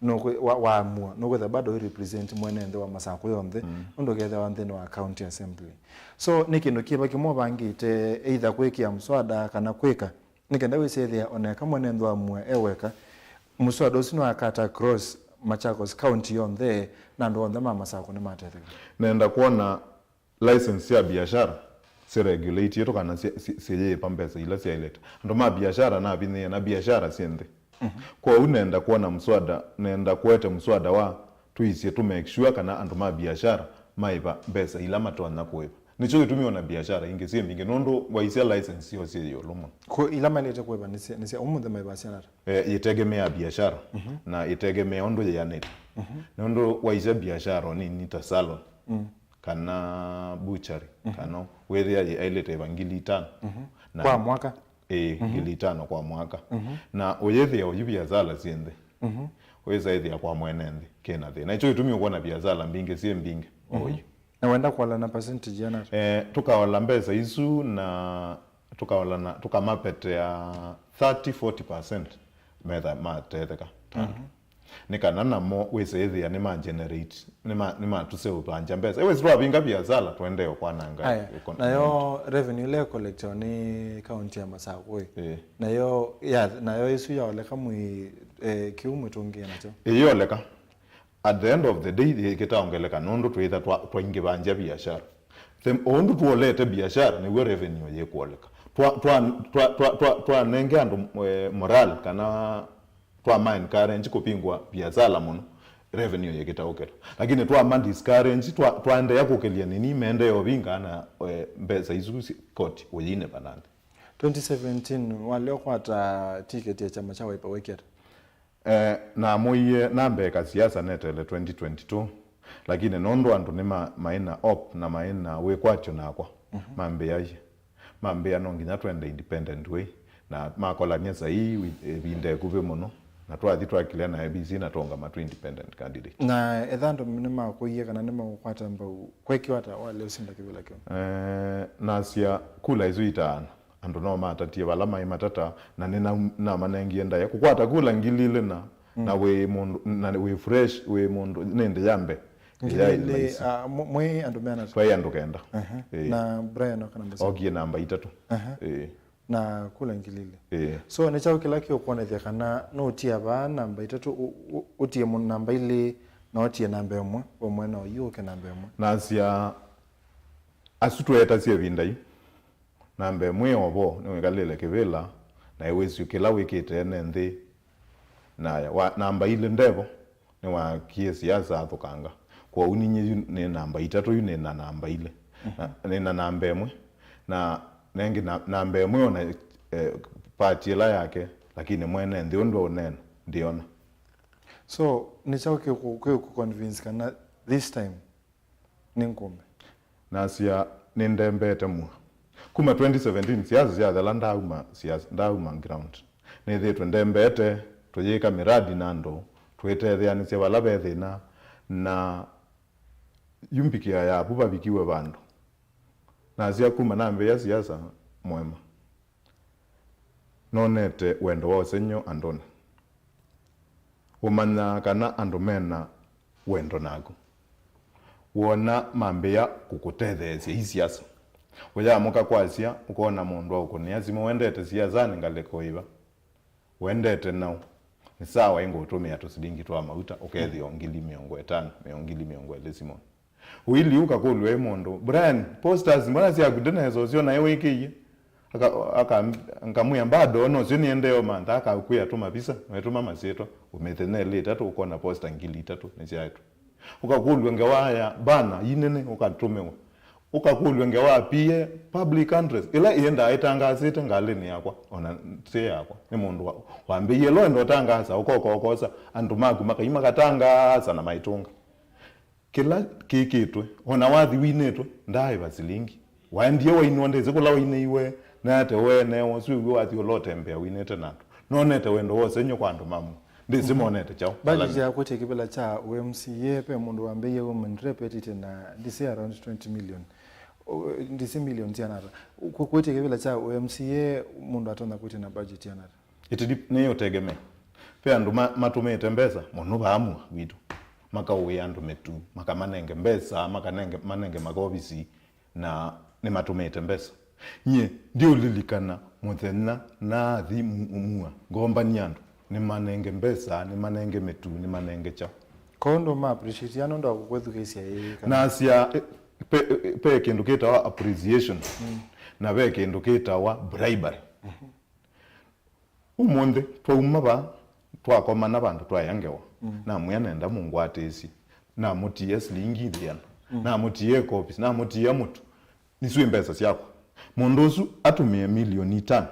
nũkwĩ- wa- waamua, nũkwĩtha bado wĩ represent mwene nthĩ wa Masakũ yonthe, nũndũ ũkethĩwa nthĩnĩ wa county assembly. So nĩ kĩndũ kĩva kĩmwe ũvangĩte either kwĩkĩa mswada kana kwĩka nĩ kenda wĩsĩthĩa oneka mwene nthĩ wa mua e weka, mswada ũsu nĩwakata cross Machakos county yonthe na andũ onthe ma Masakũ nĩmatetheka? Nenda kwona license sya biashara siregulateĩtwe kana si- si- siyĩĩva mbesa ila syaĩlĩte. Andũ ma biashara navinyĩĩe na biashara syĩ nthĩ. Kwoou nenda kwona mswada, nenda kũete mswada wa tũisye tũ make sure kana andũ ma biashara maĩva mbesa ila matonya kũĩva. Nĩkyo gĩtumi ona biashara ingĩ syĩ mbingĩ nũndũ waisya license syoo syĩ ĩũlũ mũno. Kũ- ila maĩlĩte kũĩva nĩ sya- nĩ sya ũmũnthĩ maĩva syana ata? Eh, yĩtegemea biashara na yĩtegemea ũndũ yĩanĩte. Nũndũ waisya biashara o nini ta salon, kana butchery, kana wĩthĩa yĩ- ailĩte ĩva ngili itano. Na- Kwa mwaka? Ĩĩ, ngili itano kwa mwaka. Na ũyĩthĩa oyu biasala syĩ nthĩ, wĩsa ĩthĩa kwa mwene nthĩ kĩna thĩna. Nĩkyo gĩtumi ũkwona biasala mbingĩ syĩ mbingĩ oyu. Na wenda kũola na percentage yana ata? Eh, tũkaola mbesa isu na tũkaola na tũkamapetea thirty forty percent metha matetheka. Nĩ kana namo wĩse ĩthĩa nĩma generate, nĩma- nĩmatũseũvangya mbesa. Ĩwĩsĩ twavinga biasala, tũendee ũkwananga. Aya, econ- nayo revenue ĩla ĩkolektiwa nĩ kaunti ya Masakũ ĩ, ĩĩ, nayo ya- nayo ĩsu yaoleka mwĩ eh, kĩu mwĩtũngĩe nakyo? Ĩyoleka. At the end of the day, yĩkĩtaongeleka nũndũ twĩtha twa- twaingĩvangya biashara. The- o ũndũ tuolete biashara, nĩw'o revenue yĩkwoleka. Twa- twa- twa- twa- twa- twanenge andũ eh, morale kana twama encourage kũvingwa biasala mũno, revenue yĩkĩtaũkĩla. Lakini twama discourage, twa- twaendeea kũkĩlya nini, meendeea ũvinga na eh, mbesa isu si- koti ũyinĩva na nthĩ. Twenty seventeen walea ũkwata tiketi ya kyama kya Wiper wĩkie ata? Eh, namũie nambee kasiasa netele twenty twenty-two, Lakini nũndũ andũ nĩ ma-, maĩ na hope na maĩ na wĩkwatyo nakwa, mambĩaie. Mambĩa no nginya twende independent way. Na makolany'a saii wi-, ĩvinda ĩkuvĩ mũno. Na twathi twakilya na A B C na twaũngama twĩ independent candidate. Na etha andũ nĩmakũie kana nĩmakũkwata mbau, kwekiwa ata walea ũsinda kĩvĩla kĩu? Eh, nasya kula isu itaana. Andũ no matatie vala maĩ matata, na nĩna-, namanengie ndaĩa. Kũkwata kula ngili ilĩ na, na wĩ mũndũ, na wĩ fresh, wĩ mũndũ, nĩ nthĩ ya mbee. Ngili ilĩ, ah, mw-, mwĩ andũ meana? Twaĩ andũ kenda. Aha. Ĩĩ. Na Brian oka namba sita? Okie namba itatũ. Aha. Ĩĩ. Na kula ngili ilĩ. Ĩĩ. So, nĩ kyaũ kĩla kĩũkwonethya kana nũtie vaa namba itatũ, ũ-, ũ-, ũtie mũ-, namba ilĩ, na ũtie namba ĩmwe, we mwene oyu ũke namba ĩmwe? Nasya, asu tweetasya ĩvinda yu. Namba ĩmwe o vo, nĩwĩkalĩle kĩvĩla, na ĩwĩsĩ kĩla wĩkĩte ene nthĩ. Na wa, namba ilĩ ndevo, nĩwakie siasa athũkanga. Kwoou ninyie yu nĩ namba itatũ, yu nĩ na namba ilĩ. Na, nĩ na namba ĩmwe. Na nengĩ na, namba ĩmwe ona, eh, party ĩla yake, lakini mwene nthĩ ũndũ ũneena, ndiona. So, nĩ kyaũ kĩkũ-, kĩkũconvince kana this time nĩngũmbe? Nasya, nĩndembete mua. Kuma twenty seventeen, siasa syathela, ndaauma siasa, ndaauma ground. Nĩthĩĩtwe ndembete, tũyĩka miradi na andũ, twĩtetheanĩsya vala ve thĩna, na yu mbikĩa ya vu vavikiwe vandũ. Nasya, kuma nambĩĩa siasa, mwema. Nonete wendo wa ũsengy'o andũnĩ. Ũmanyaa kana andũ mena wendo naku. Wona mambĩĩa kũkũtetheesya ĩ siasa. Ũyamũka kwasya, ũkona mũndũ aũkũnĩa simũ, "Wendete siasanĩ ngalĩko ĩva? Wendete naũ?" Nĩ sawa, ĩngũtũmĩa tũsilingi twa mauta, ũkethĩa o ngili mĩongo ĩtano, mĩongo ngili mĩongo ĩlĩ simũnĩ. Ũilyĩ ũkakũlw'a ĩ mũndũ, "Brian, posters mbona syaku ndĩnesa ũsyo naĩ wĩkĩie?" Aka, aka, nkamwĩa, "Bado, no syo nĩendee ũmantha." Akakwĩa, "Tũma visa," wetũma masyĩtwa, ũmĩthenya ĩlĩ ĩtatũ ũkona poster ngili itatũ nĩsyaetwe. Ũkakũlw'a ngewa ya bana ii nene, ũkatũmĩwa. Ũkakũlw'a ngewa ya P A, public address, ĩla ĩendaa ĩtangaasĩte ngalĩnĩ yakwa, ona ti yakwa, nĩ mũndũ wa, wambĩie ĩla wenda ũtangaasa, ũkoka ũkosa andũ maku makai makatangaasa na maitũnga. Kĩla kĩkĩtwe, o na wathi winĩtwe, ndaaĩva silingi. Waendie wainwa, ndĩsĩ kũla wainĩiwe, nate weeneewa, ũsu wĩw'e wathi ũla ũtembea winĩte na andũ. Nonete wendo wa ũsengy'o kwa andũ mamwe. Ndĩsĩ monete kyaũ. Budget ya kwĩtya kĩvĩla kya U M C A, ve mũndũ wambĩie women rep etĩtye na ndĩsĩ around twenty million. O, ndĩsĩ million siana ata. Kwĩ-, kwĩtya kĩvĩla kya U M C A, mũndũ atonya kwĩtya na budget yana ata? It dep-, nĩ ũtegemee. Ve andũ ma-, matũmĩĩte mbesa mũno vaa mua witũ, makaũĩa andũ mĩtu, makamanenge mbesa, makanenge, manenge makovisi, na nĩmatũmĩĩte mbesa. Nyie ndiũlilikana mũthenya naathi mu-, mua ngombany'a andũ, nĩmanenge mbesa, nĩmanenge mĩtu, nĩmanenge kyaũ. Kwoou ndũma appreciate nũndũ wa kũkwĩthukĩĩsya ĩĩ kana? Nasya, eh, ve, eh, ve kĩndũ kĩtawa appreciation, na ve kĩndũ kĩtawa bribery. Ũmũnthĩ, twauma vaa, twakomana vandũ twaĩa ngewa. Namwĩa nenda mũngwatĩĩsye. Namũtiĩa silingi ĩana. Namũtiĩa ĩkovi, namũtiĩa mũtu. Isu nĩ mbesa syakwa. Mũndũ ũsu atũmĩe milioni itano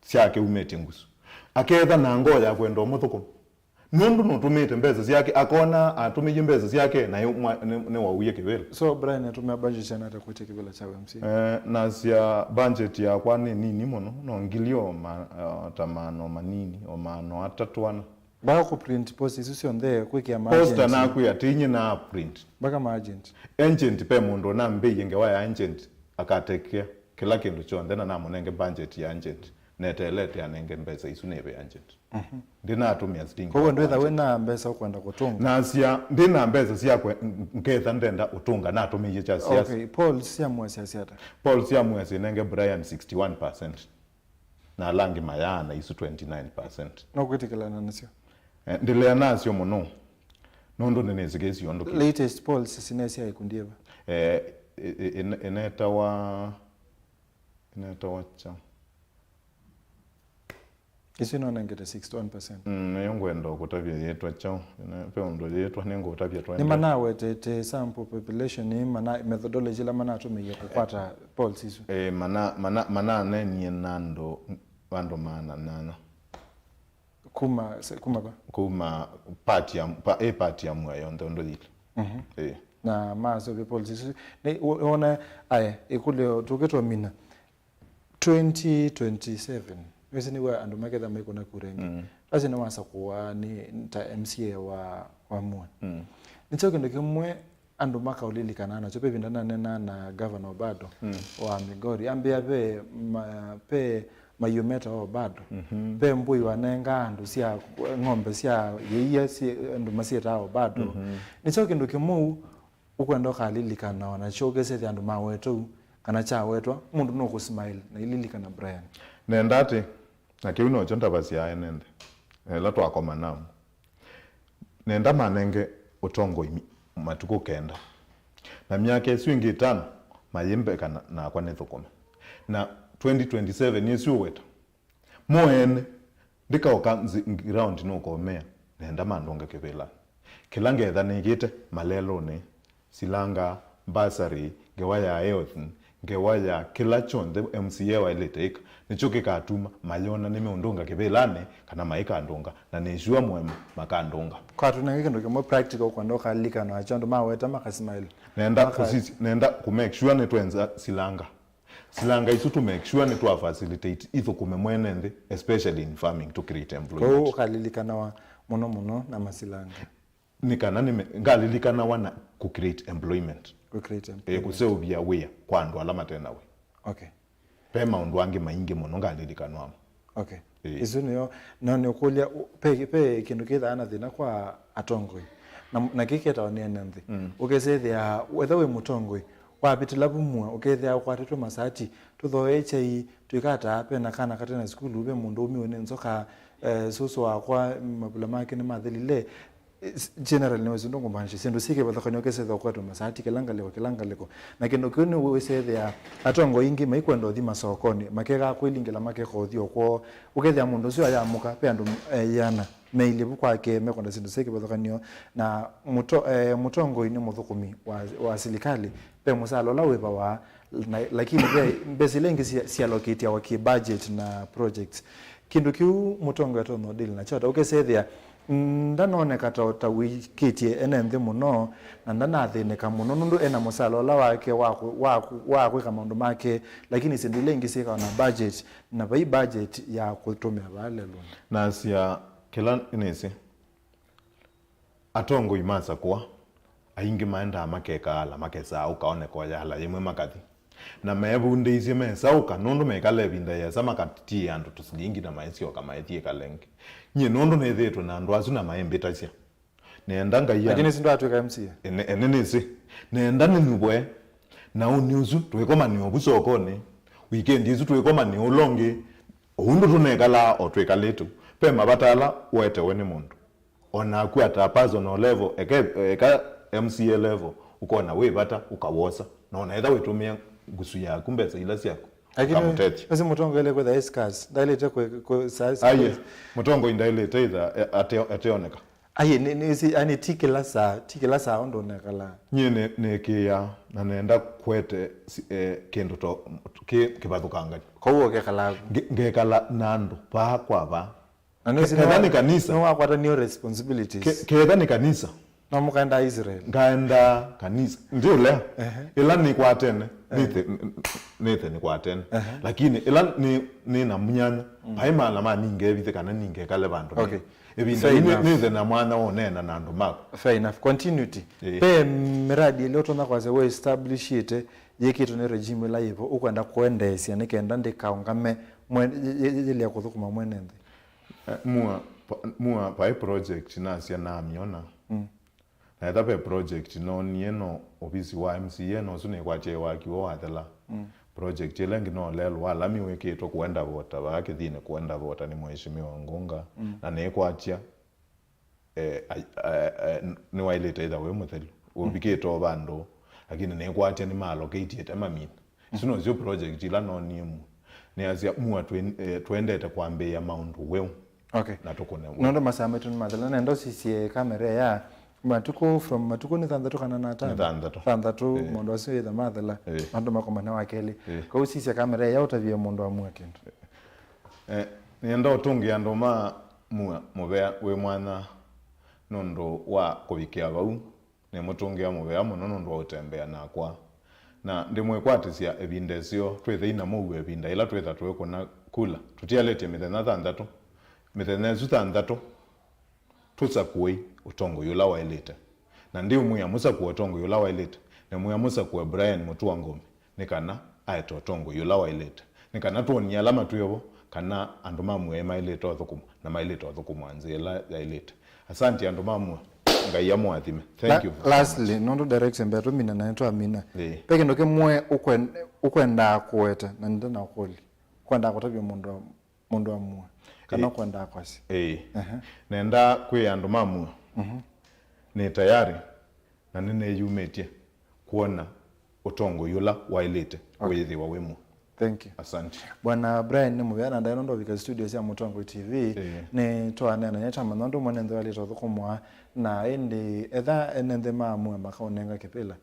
syake umĩtye ngusu. Aketha na ngoo ya kwenda ũmũthũkũma. Nũndũ nũtũmĩĩte mbesa syake, akona atũmĩie mbesa syake, na ĩ-, mwa-, nĩ, nĩwauie kĩvĩla. So, Brian atũmĩa budget siana ata kwĩtya kĩvĩla kya U M C A? Eh, nasya budget yakwa nĩ nini mũno, no ngili o ma-, o ta maana o manini, o maana atatũ ana. Mbaka kũprint poster isu syonthe, kwĩkĩa ma poster agent? Nakwĩa, ti nyie na print. Mbaka ma agent? Agent, ve mũndũ ũnambĩie ngewa ya agent, akatekea kĩla kĩndũ kyonthe, na namũnenge budget ya agent. Neteelete anenge mbesa isu nĩve agent. Ndĩnatũmĩa silingi. Kwoguo ndwĩtha wĩ na mbesa ũkwenda kũtũnga? Nasya, ndĩ na mbesa sya kwe-, nketha ndenda ũtũnga, natũmĩie kya siasa. Okay, polls sya Mwea syasya ata? Polls sya Mwea syĩnenge Brian sixty-one percent. Na ala angĩ mayaana isu twenty-nine percent. No kwĩtĩkĩlana nasyo? Eh, ndĩlea nasyo mũno. Nũndũ nĩnĩsĩ kĩsio ũndũ kĩ. Latest polls sinesya ikundi ĩva? Eh, ĩ-, ĩ-, ĩne-, ĩnetawa, ĩnetawa kya? Isu inonengete sixty-one percent. Mm, nĩyo ngwenda kũtavya yĩtwa kyaũ. Ĩne-, ve ũndũ yĩtwa nĩngũtavya twende. Nĩmanawetete sample population, ĩ mana-, methodology ĩla manatũmĩie kũkwata polls isu? Eh, mana-, mana-, mananenie na andũ, andũ maana nyanya. Kuma, se-, kuma va? Kuma part ya, pa-, ĩ part ya Mwea yonthe ũndũ yĩlĩ. Mhm. Ĩĩ. Na maseũvya policies isu. Nĩ, wo-, wona, aya, ĩkũlyo tũkĩtwamina. Twenty twenty-seven. Wĩsĩ nĩw'o andũ maketha maikũna kura ĩngĩ. Mm. Basi nĩwasakũa nĩ ta M C A wa, wa Mua. Mm. Nĩkyo kĩndũ kĩmwe andũ makaũlilikana nakyo. Ve ĩvinda nanena na Governor Obado, mm, wa Migori. Ambĩa ve ma-, ve maiũ metawa Obado. Mhm. Ve mbũi wanenga andũ sya ng'ombe sya yĩia syĩ-, andũ masyĩtaa Obado. Mhm. Nĩkyo kĩndũ kĩmwe ũkwenda ũkalilikana o nakyo ũkesethya andũ mawetwa u, kana kyawetwa, mũndũ nũkũsmile na ililikana Brian. Nenda atĩ, na kĩu nokyo ndavasya ene nthĩ, ĩla twakoma namo. Nenda manenge ũtongoi mi-, matukũ kenda. Na myaka ĩsu ĩngĩ ĩtano, mayĩmbeka na, nakwa nĩthũkũme. Na twenty twenty-seven ĩsu ũweta, mo ene, ndikaũka nzi-, ground nũkomea, nenda mandũnga kĩvĩlanĩ. Kĩla ngetha nĩkĩte malelũnĩ, silanga, bursary, ngewa ya health, ngewa ya kĩla kyonthe M C A waĩlĩte ĩka, nĩkyo kĩkatuma mayona nĩmeũndũnga kĩvĩlanĩ kana maikandũnga, na nĩ sure mũema makandũnga. Kwa tũnenge kĩndũ kĩmwe practical kwenda ũkalilikana nakyo andũ maweta makasmile. Nenda maka- kũsisi-, nenda kũ make sure nĩtwenza silanga. Silanga isu to make sure nĩtwa facilitate ithũkũme mwene nthĩ, especially in farming, to create employment. Kwoou ũkalilikanawa mũno mũno na masilanga. Nĩ kana nĩme-, ngalilikanawa na kũ create employment. Kũ create employment. Eh, kũseũvya wĩa kwa andũ ala mate na wĩa. Okay. Ve maũndũ angĩ maingĩ mũno ngalilikanwamo. Okay. Ĩĩ. Isu nĩyo, no nĩũkũlya, u-, ve, ve kĩndũ kĩthaa na thĩna kwa atongoi. Na, na kĩketawa nĩ ene nthĩ. Mm. Ũkesethĩa, wetha wĩ mũtongoi, wavĩtĩla vu Mua, ũkethĩa ũkwatĩtwe masati, tũthooe kyai, twĩkataa, ve na kana kate na sukulu, ve mũndũ ũmiwe nĩ nzoka, eh, sũsũ wakwa, mavula make nĩmathelile. Eh, s-, general nĩwĩsĩ ndũngũmaanisha syĩndũ syĩ kĩvathũkany'o ũkesethĩa ũkwatwe masati, kĩla ngalĩko, kĩla ngalĩko. Na kĩndũ kĩu nĩwĩsethĩa atongoi aingĩ maikwenda ũthi masokonĩ, makekaa kwĩlingĩla makeka ũthi o kwoo. Ũkethĩa mũndũ ũsu ayamũka, ve andũ, eh, ĩana meilye vu kwake, mekwenda syĩndũ syĩ kĩvathũkany'o, na mũto-, eh, mũtongoi nĩ mũthũkũmi wa, wa silikalĩ, ve mũsala ũla wĩvawa, na, lakini ve mbesa ila ingĩ cia, cialokĩtiawa kĩ budget na projects. Kĩndũ kĩu mũtongoi atonya ũdili nakyo ata? Ũkesethĩa, mm, ndanoneka ta, ta wĩkĩtye ene nthĩ mũno, na ndanathĩnĩka mũno, nũndũ ena mũsala ũla wake wa kũ-, wa kũ-, wa kwĩka maũndũ make, lakini syĩndũ ila ingĩ syĩkawa na budget, na vai budget ya kũtũmĩa vaa lelũnĩ. Nasya kĩla nĩsĩ, atongoi masakũa, aingĩ maendaa makekaala, makesaa ũkaoneka ũyala yĩmwe makathi. Na meevundĩisye mesaũka, nũndũ mekala ĩvinda yĩasa makatiĩe andũ tũsilingi na maisyoka maithiĩ ĩkala ĩngĩ. Nyie nũndũ nĩthĩĩtwe na andũ asu na maimbĩtasya. Nĩenda Ngai a- Lakini si ndo atwĩka M C A? Ene, ene nĩsĩ. Nĩenda nĩnyuvwe. Na ũnĩ ũsu, twĩkomanĩa ũvu sokonĩ. Wikendi ĩsu twĩkomanĩa ũla ũngĩ. Ũu ndũ tũnekalaa o twĩkalĩte. Ve mavata ala ũetewe nĩ mũndũ. O naku at a personal level, eke, eka M C A level, ũkona wĩ vata, ũkawosa. Na ona etha wĩtũmĩa ngusu yaku, mbesa ila syaku, lakini ũkamũtethya. Ũsu mũtongoi ele kwĩtha escas, ndaĩlĩte kwĩ, kwĩ, sa-, sa-, aye, mũtongoi ndaĩlĩte itha, e, ate-, ateoneka. Aye, nĩ, nĩ, si, ani ti kĩla saa, ti kĩla saa ũndũ ũnekalaa. Nyie nĩ, nĩkĩĩa, na nenda kwete si-, e, kĩndũ to, kĩ, kĩvathũkangany'o. Kwoou ũkekala nge-, ngekala na andũ, vaa kwa vaa. Na nĩsĩ ketha nĩ wa-, nĩ kanisa. Nĩwakwatanie responsibilities. Ke-, ketha nĩ kanisa. No mũkaenda Israel. Ngaenda kanisa. Ndiũlea. Ehe. Ĩla nĩkwatene, eh, nĩthe, nĩthe nĩkwatene. Ehe. Lakini ĩla nĩ, nĩ na myanya, mm, vai maana ma ningevithe kana ningekale vandũ. Okay. Ĩvinda fair ĩno enough. Nĩthe na mwanya wa ũneena na andũ makwa. Fair enough. Continuity. Eh. Ve miradi ĩla ũtonya kwasya we establishĩte, yĩkĩtwe nĩ regime ĩla yĩvo, ũkwenda kũendeesya nĩ kenda ndĩkaũngame mwe-, yĩ-, yĩ-, yĩlea kũthũkũma mwene nthĩ. Eh, mua, pa-, mua, vai project nasya namyona. Mm. Na etha ve project noonie no ovisi wa M C A no ũsu nĩkwatya ĩwakiwe wathela. Mm. Project ĩla ĩngĩ no lelũ wa lami wĩkĩtwe kũenda vota, vaa kĩthinĩ kũenda vota nĩ Mheshimiwa Ngunga. Mm. Na nĩkwatya, eh, ai-, eh, eh, n-, nĩwaĩlĩte ĩtha wĩ mũthelu. Mm. Ũvikĩte o vandũ, lakini nĩkwatya nĩmaalokĩtie mamina. Isu nosyo project ila noonie Mua. Nĩasya Mua twĩ-, eh, twendete kwambĩĩa maũndũ weũ. Okay. Na tũkũne weũ. Nũndũ masaa maitũ nĩmathela, nenda ũsisye kamera ya matukũ, from matukũ nĩ thanthatũ kana na atano? Nĩ thanthatũ. Thanthatũ, eh, maũndũ asu ĩtha mathela, eh, andũ makomana wa kelĩ. Eh. Kwoou sisya kamera ya ũtavie mũndũ wa Mua kĩndũ. Eh, nĩenda ũtũngĩa andũ ma Mua mũvea wĩ mwanya nũndũ wa kũvikĩa vau. Nĩmũtũngĩa mũvea mũno nũndũ wa ũtembea nakwa. Na ndĩmwĩkwatĩsya ĩvinda ĩseo twĩthei na mũuo ĩvinda ĩla twĩtha tũikũna kula. Tũtialĩtye mĩthenya thanthatũ. Mĩthenya ĩsu thanthatũ, tũsakũei ũtongoi ũla waĩlĩte. Na ndiũmwĩa mũsakũe ũtongoi ũla waĩlĩte, nĩmwĩa mũsakũe Brian Mũtua Ngũmbi nĩ kana aete ũtongoi ũla waĩlĩte, nĩ kana twonie ala matwĩ vo kana andũ ma Muoi maĩlĩte ũthũkũmwa na maĩlĩte ũthũkũmwa nzĩa ĩla yaĩlĩte. Asanti andũ ma Muoi, Ngai amũathime. Thank you very much. Lastly, nũndũ direction mbee tũmina na nĩtwamina. Ĩĩ. Ve kĩndũ kĩmwe ũkwen-, ũkwendaa kũweta na nĩndanakũlya. Ũkwendaa kũtavya mũndũ wa, mũndũ wa Muoi. Kana Ĩĩ. Ũkwendaa kwasya. Ĩĩ. Ehe. Nenda kwĩa andũ ma Muoi. Mhm. Nĩ tayari na nĩnĩyumĩtye kwona ũtongoi ũla waĩlĩte Okay. wĩthĩwa wĩ Muoi. Thank you. Asante. Bwana Brian nĩ mũvea na ndaĩ nũndũ ũvika studio sya Mũtongoi T V. Ĩĩ. Nĩ twaneena nĩ twamanya ũndũ ũmwe nĩ nthĩ waĩlĩte ũthũkũmwa na ĩndĩ etha ene nthĩ ma Muoi makaũnenga kĩvĩla.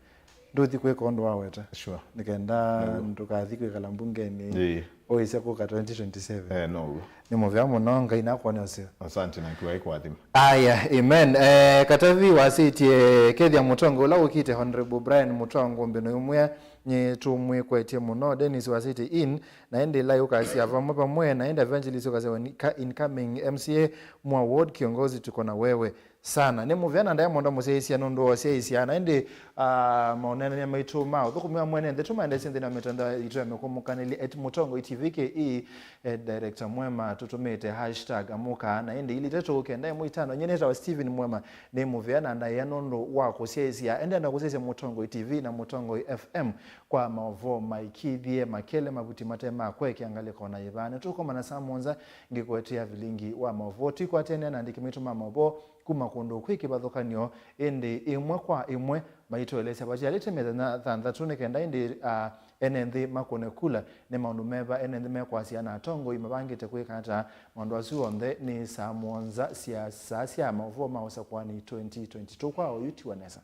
Ndũthi kwĩka ũndũ waweta. Sure. Nĩ kenda Nĩguo. ndũkathi kwĩkala mbungenĩ. Ĩĩ. Ũĩsya kũka twenty twenty-seven. Eh, no. Nĩ mũvea mũno, Ngai nakwone ũseo. Asante na Ngai akũathime. Aya, amen. Eh, Katavi wasĩtye kethĩa mũtongoi ũla ũkĩte Honorable Brian Mũtua Ngũmbi nũimwĩa, nĩ tũmwĩkwetye mũno. Dennis wasĩtye in, na ĩndĩ ĩla ũkasya vamwe vamwe, na ĩndĩ Evangelist ũkasya wa ni-, ka-, incoming M C A Muoi Ward kiongozi tuko na wewe sana. Nĩ mũvea na ndaĩ mũndũ mũsyaĩĩsya nũndũ wa ũsyaĩĩsya. Na ĩndĩ, ah, maũneenany'a maitũ ma ũthũkũmi wa mwene nthĩ tũmaendesye nthĩnĩ wa mĩtandao itũ ya mĩkũmũkanĩlya at Mũtongoi T V K E, at Director Mwema tũtũmĩte hashtag amũka. Na ĩndĩ ilĩ itatũ kenda ĩmwe itano. Nyie nĩtawa Steven Mwema, nĩ mũvea na ndaĩa nũndũ wa kũsyaĩĩsya. Endea na kũsyaĩĩsya Mũtongoi T V na Mũtongoi F M kwa maũvoo maikĩthye, makele mavuti mate ma kwekea ngalĩko na yĩvaa. Nĩtũkomana saa mũonza ngĩkũetea vilingi wa maũvoo. Tũikwatene na andĩki maitũ ma maũvoo kuma kũndũ kwĩ kĩvathũkany'o, ĩndĩ ĩmwe kwa ĩmwe maitũelesya vatialĩte mĩthenya thanthatũ nĩ kenda ĩndĩ, ah, ene nthĩ makũne kula nĩ maũndũ meva ene nthĩ mekwasya na atongoi mavangĩte kwĩka ata. Maũndũ asu onthe nĩ saa mũonza sya saa sya maũvoo ma ũsakũani twenty twenty-two. Kwa oyu tiwa nesa.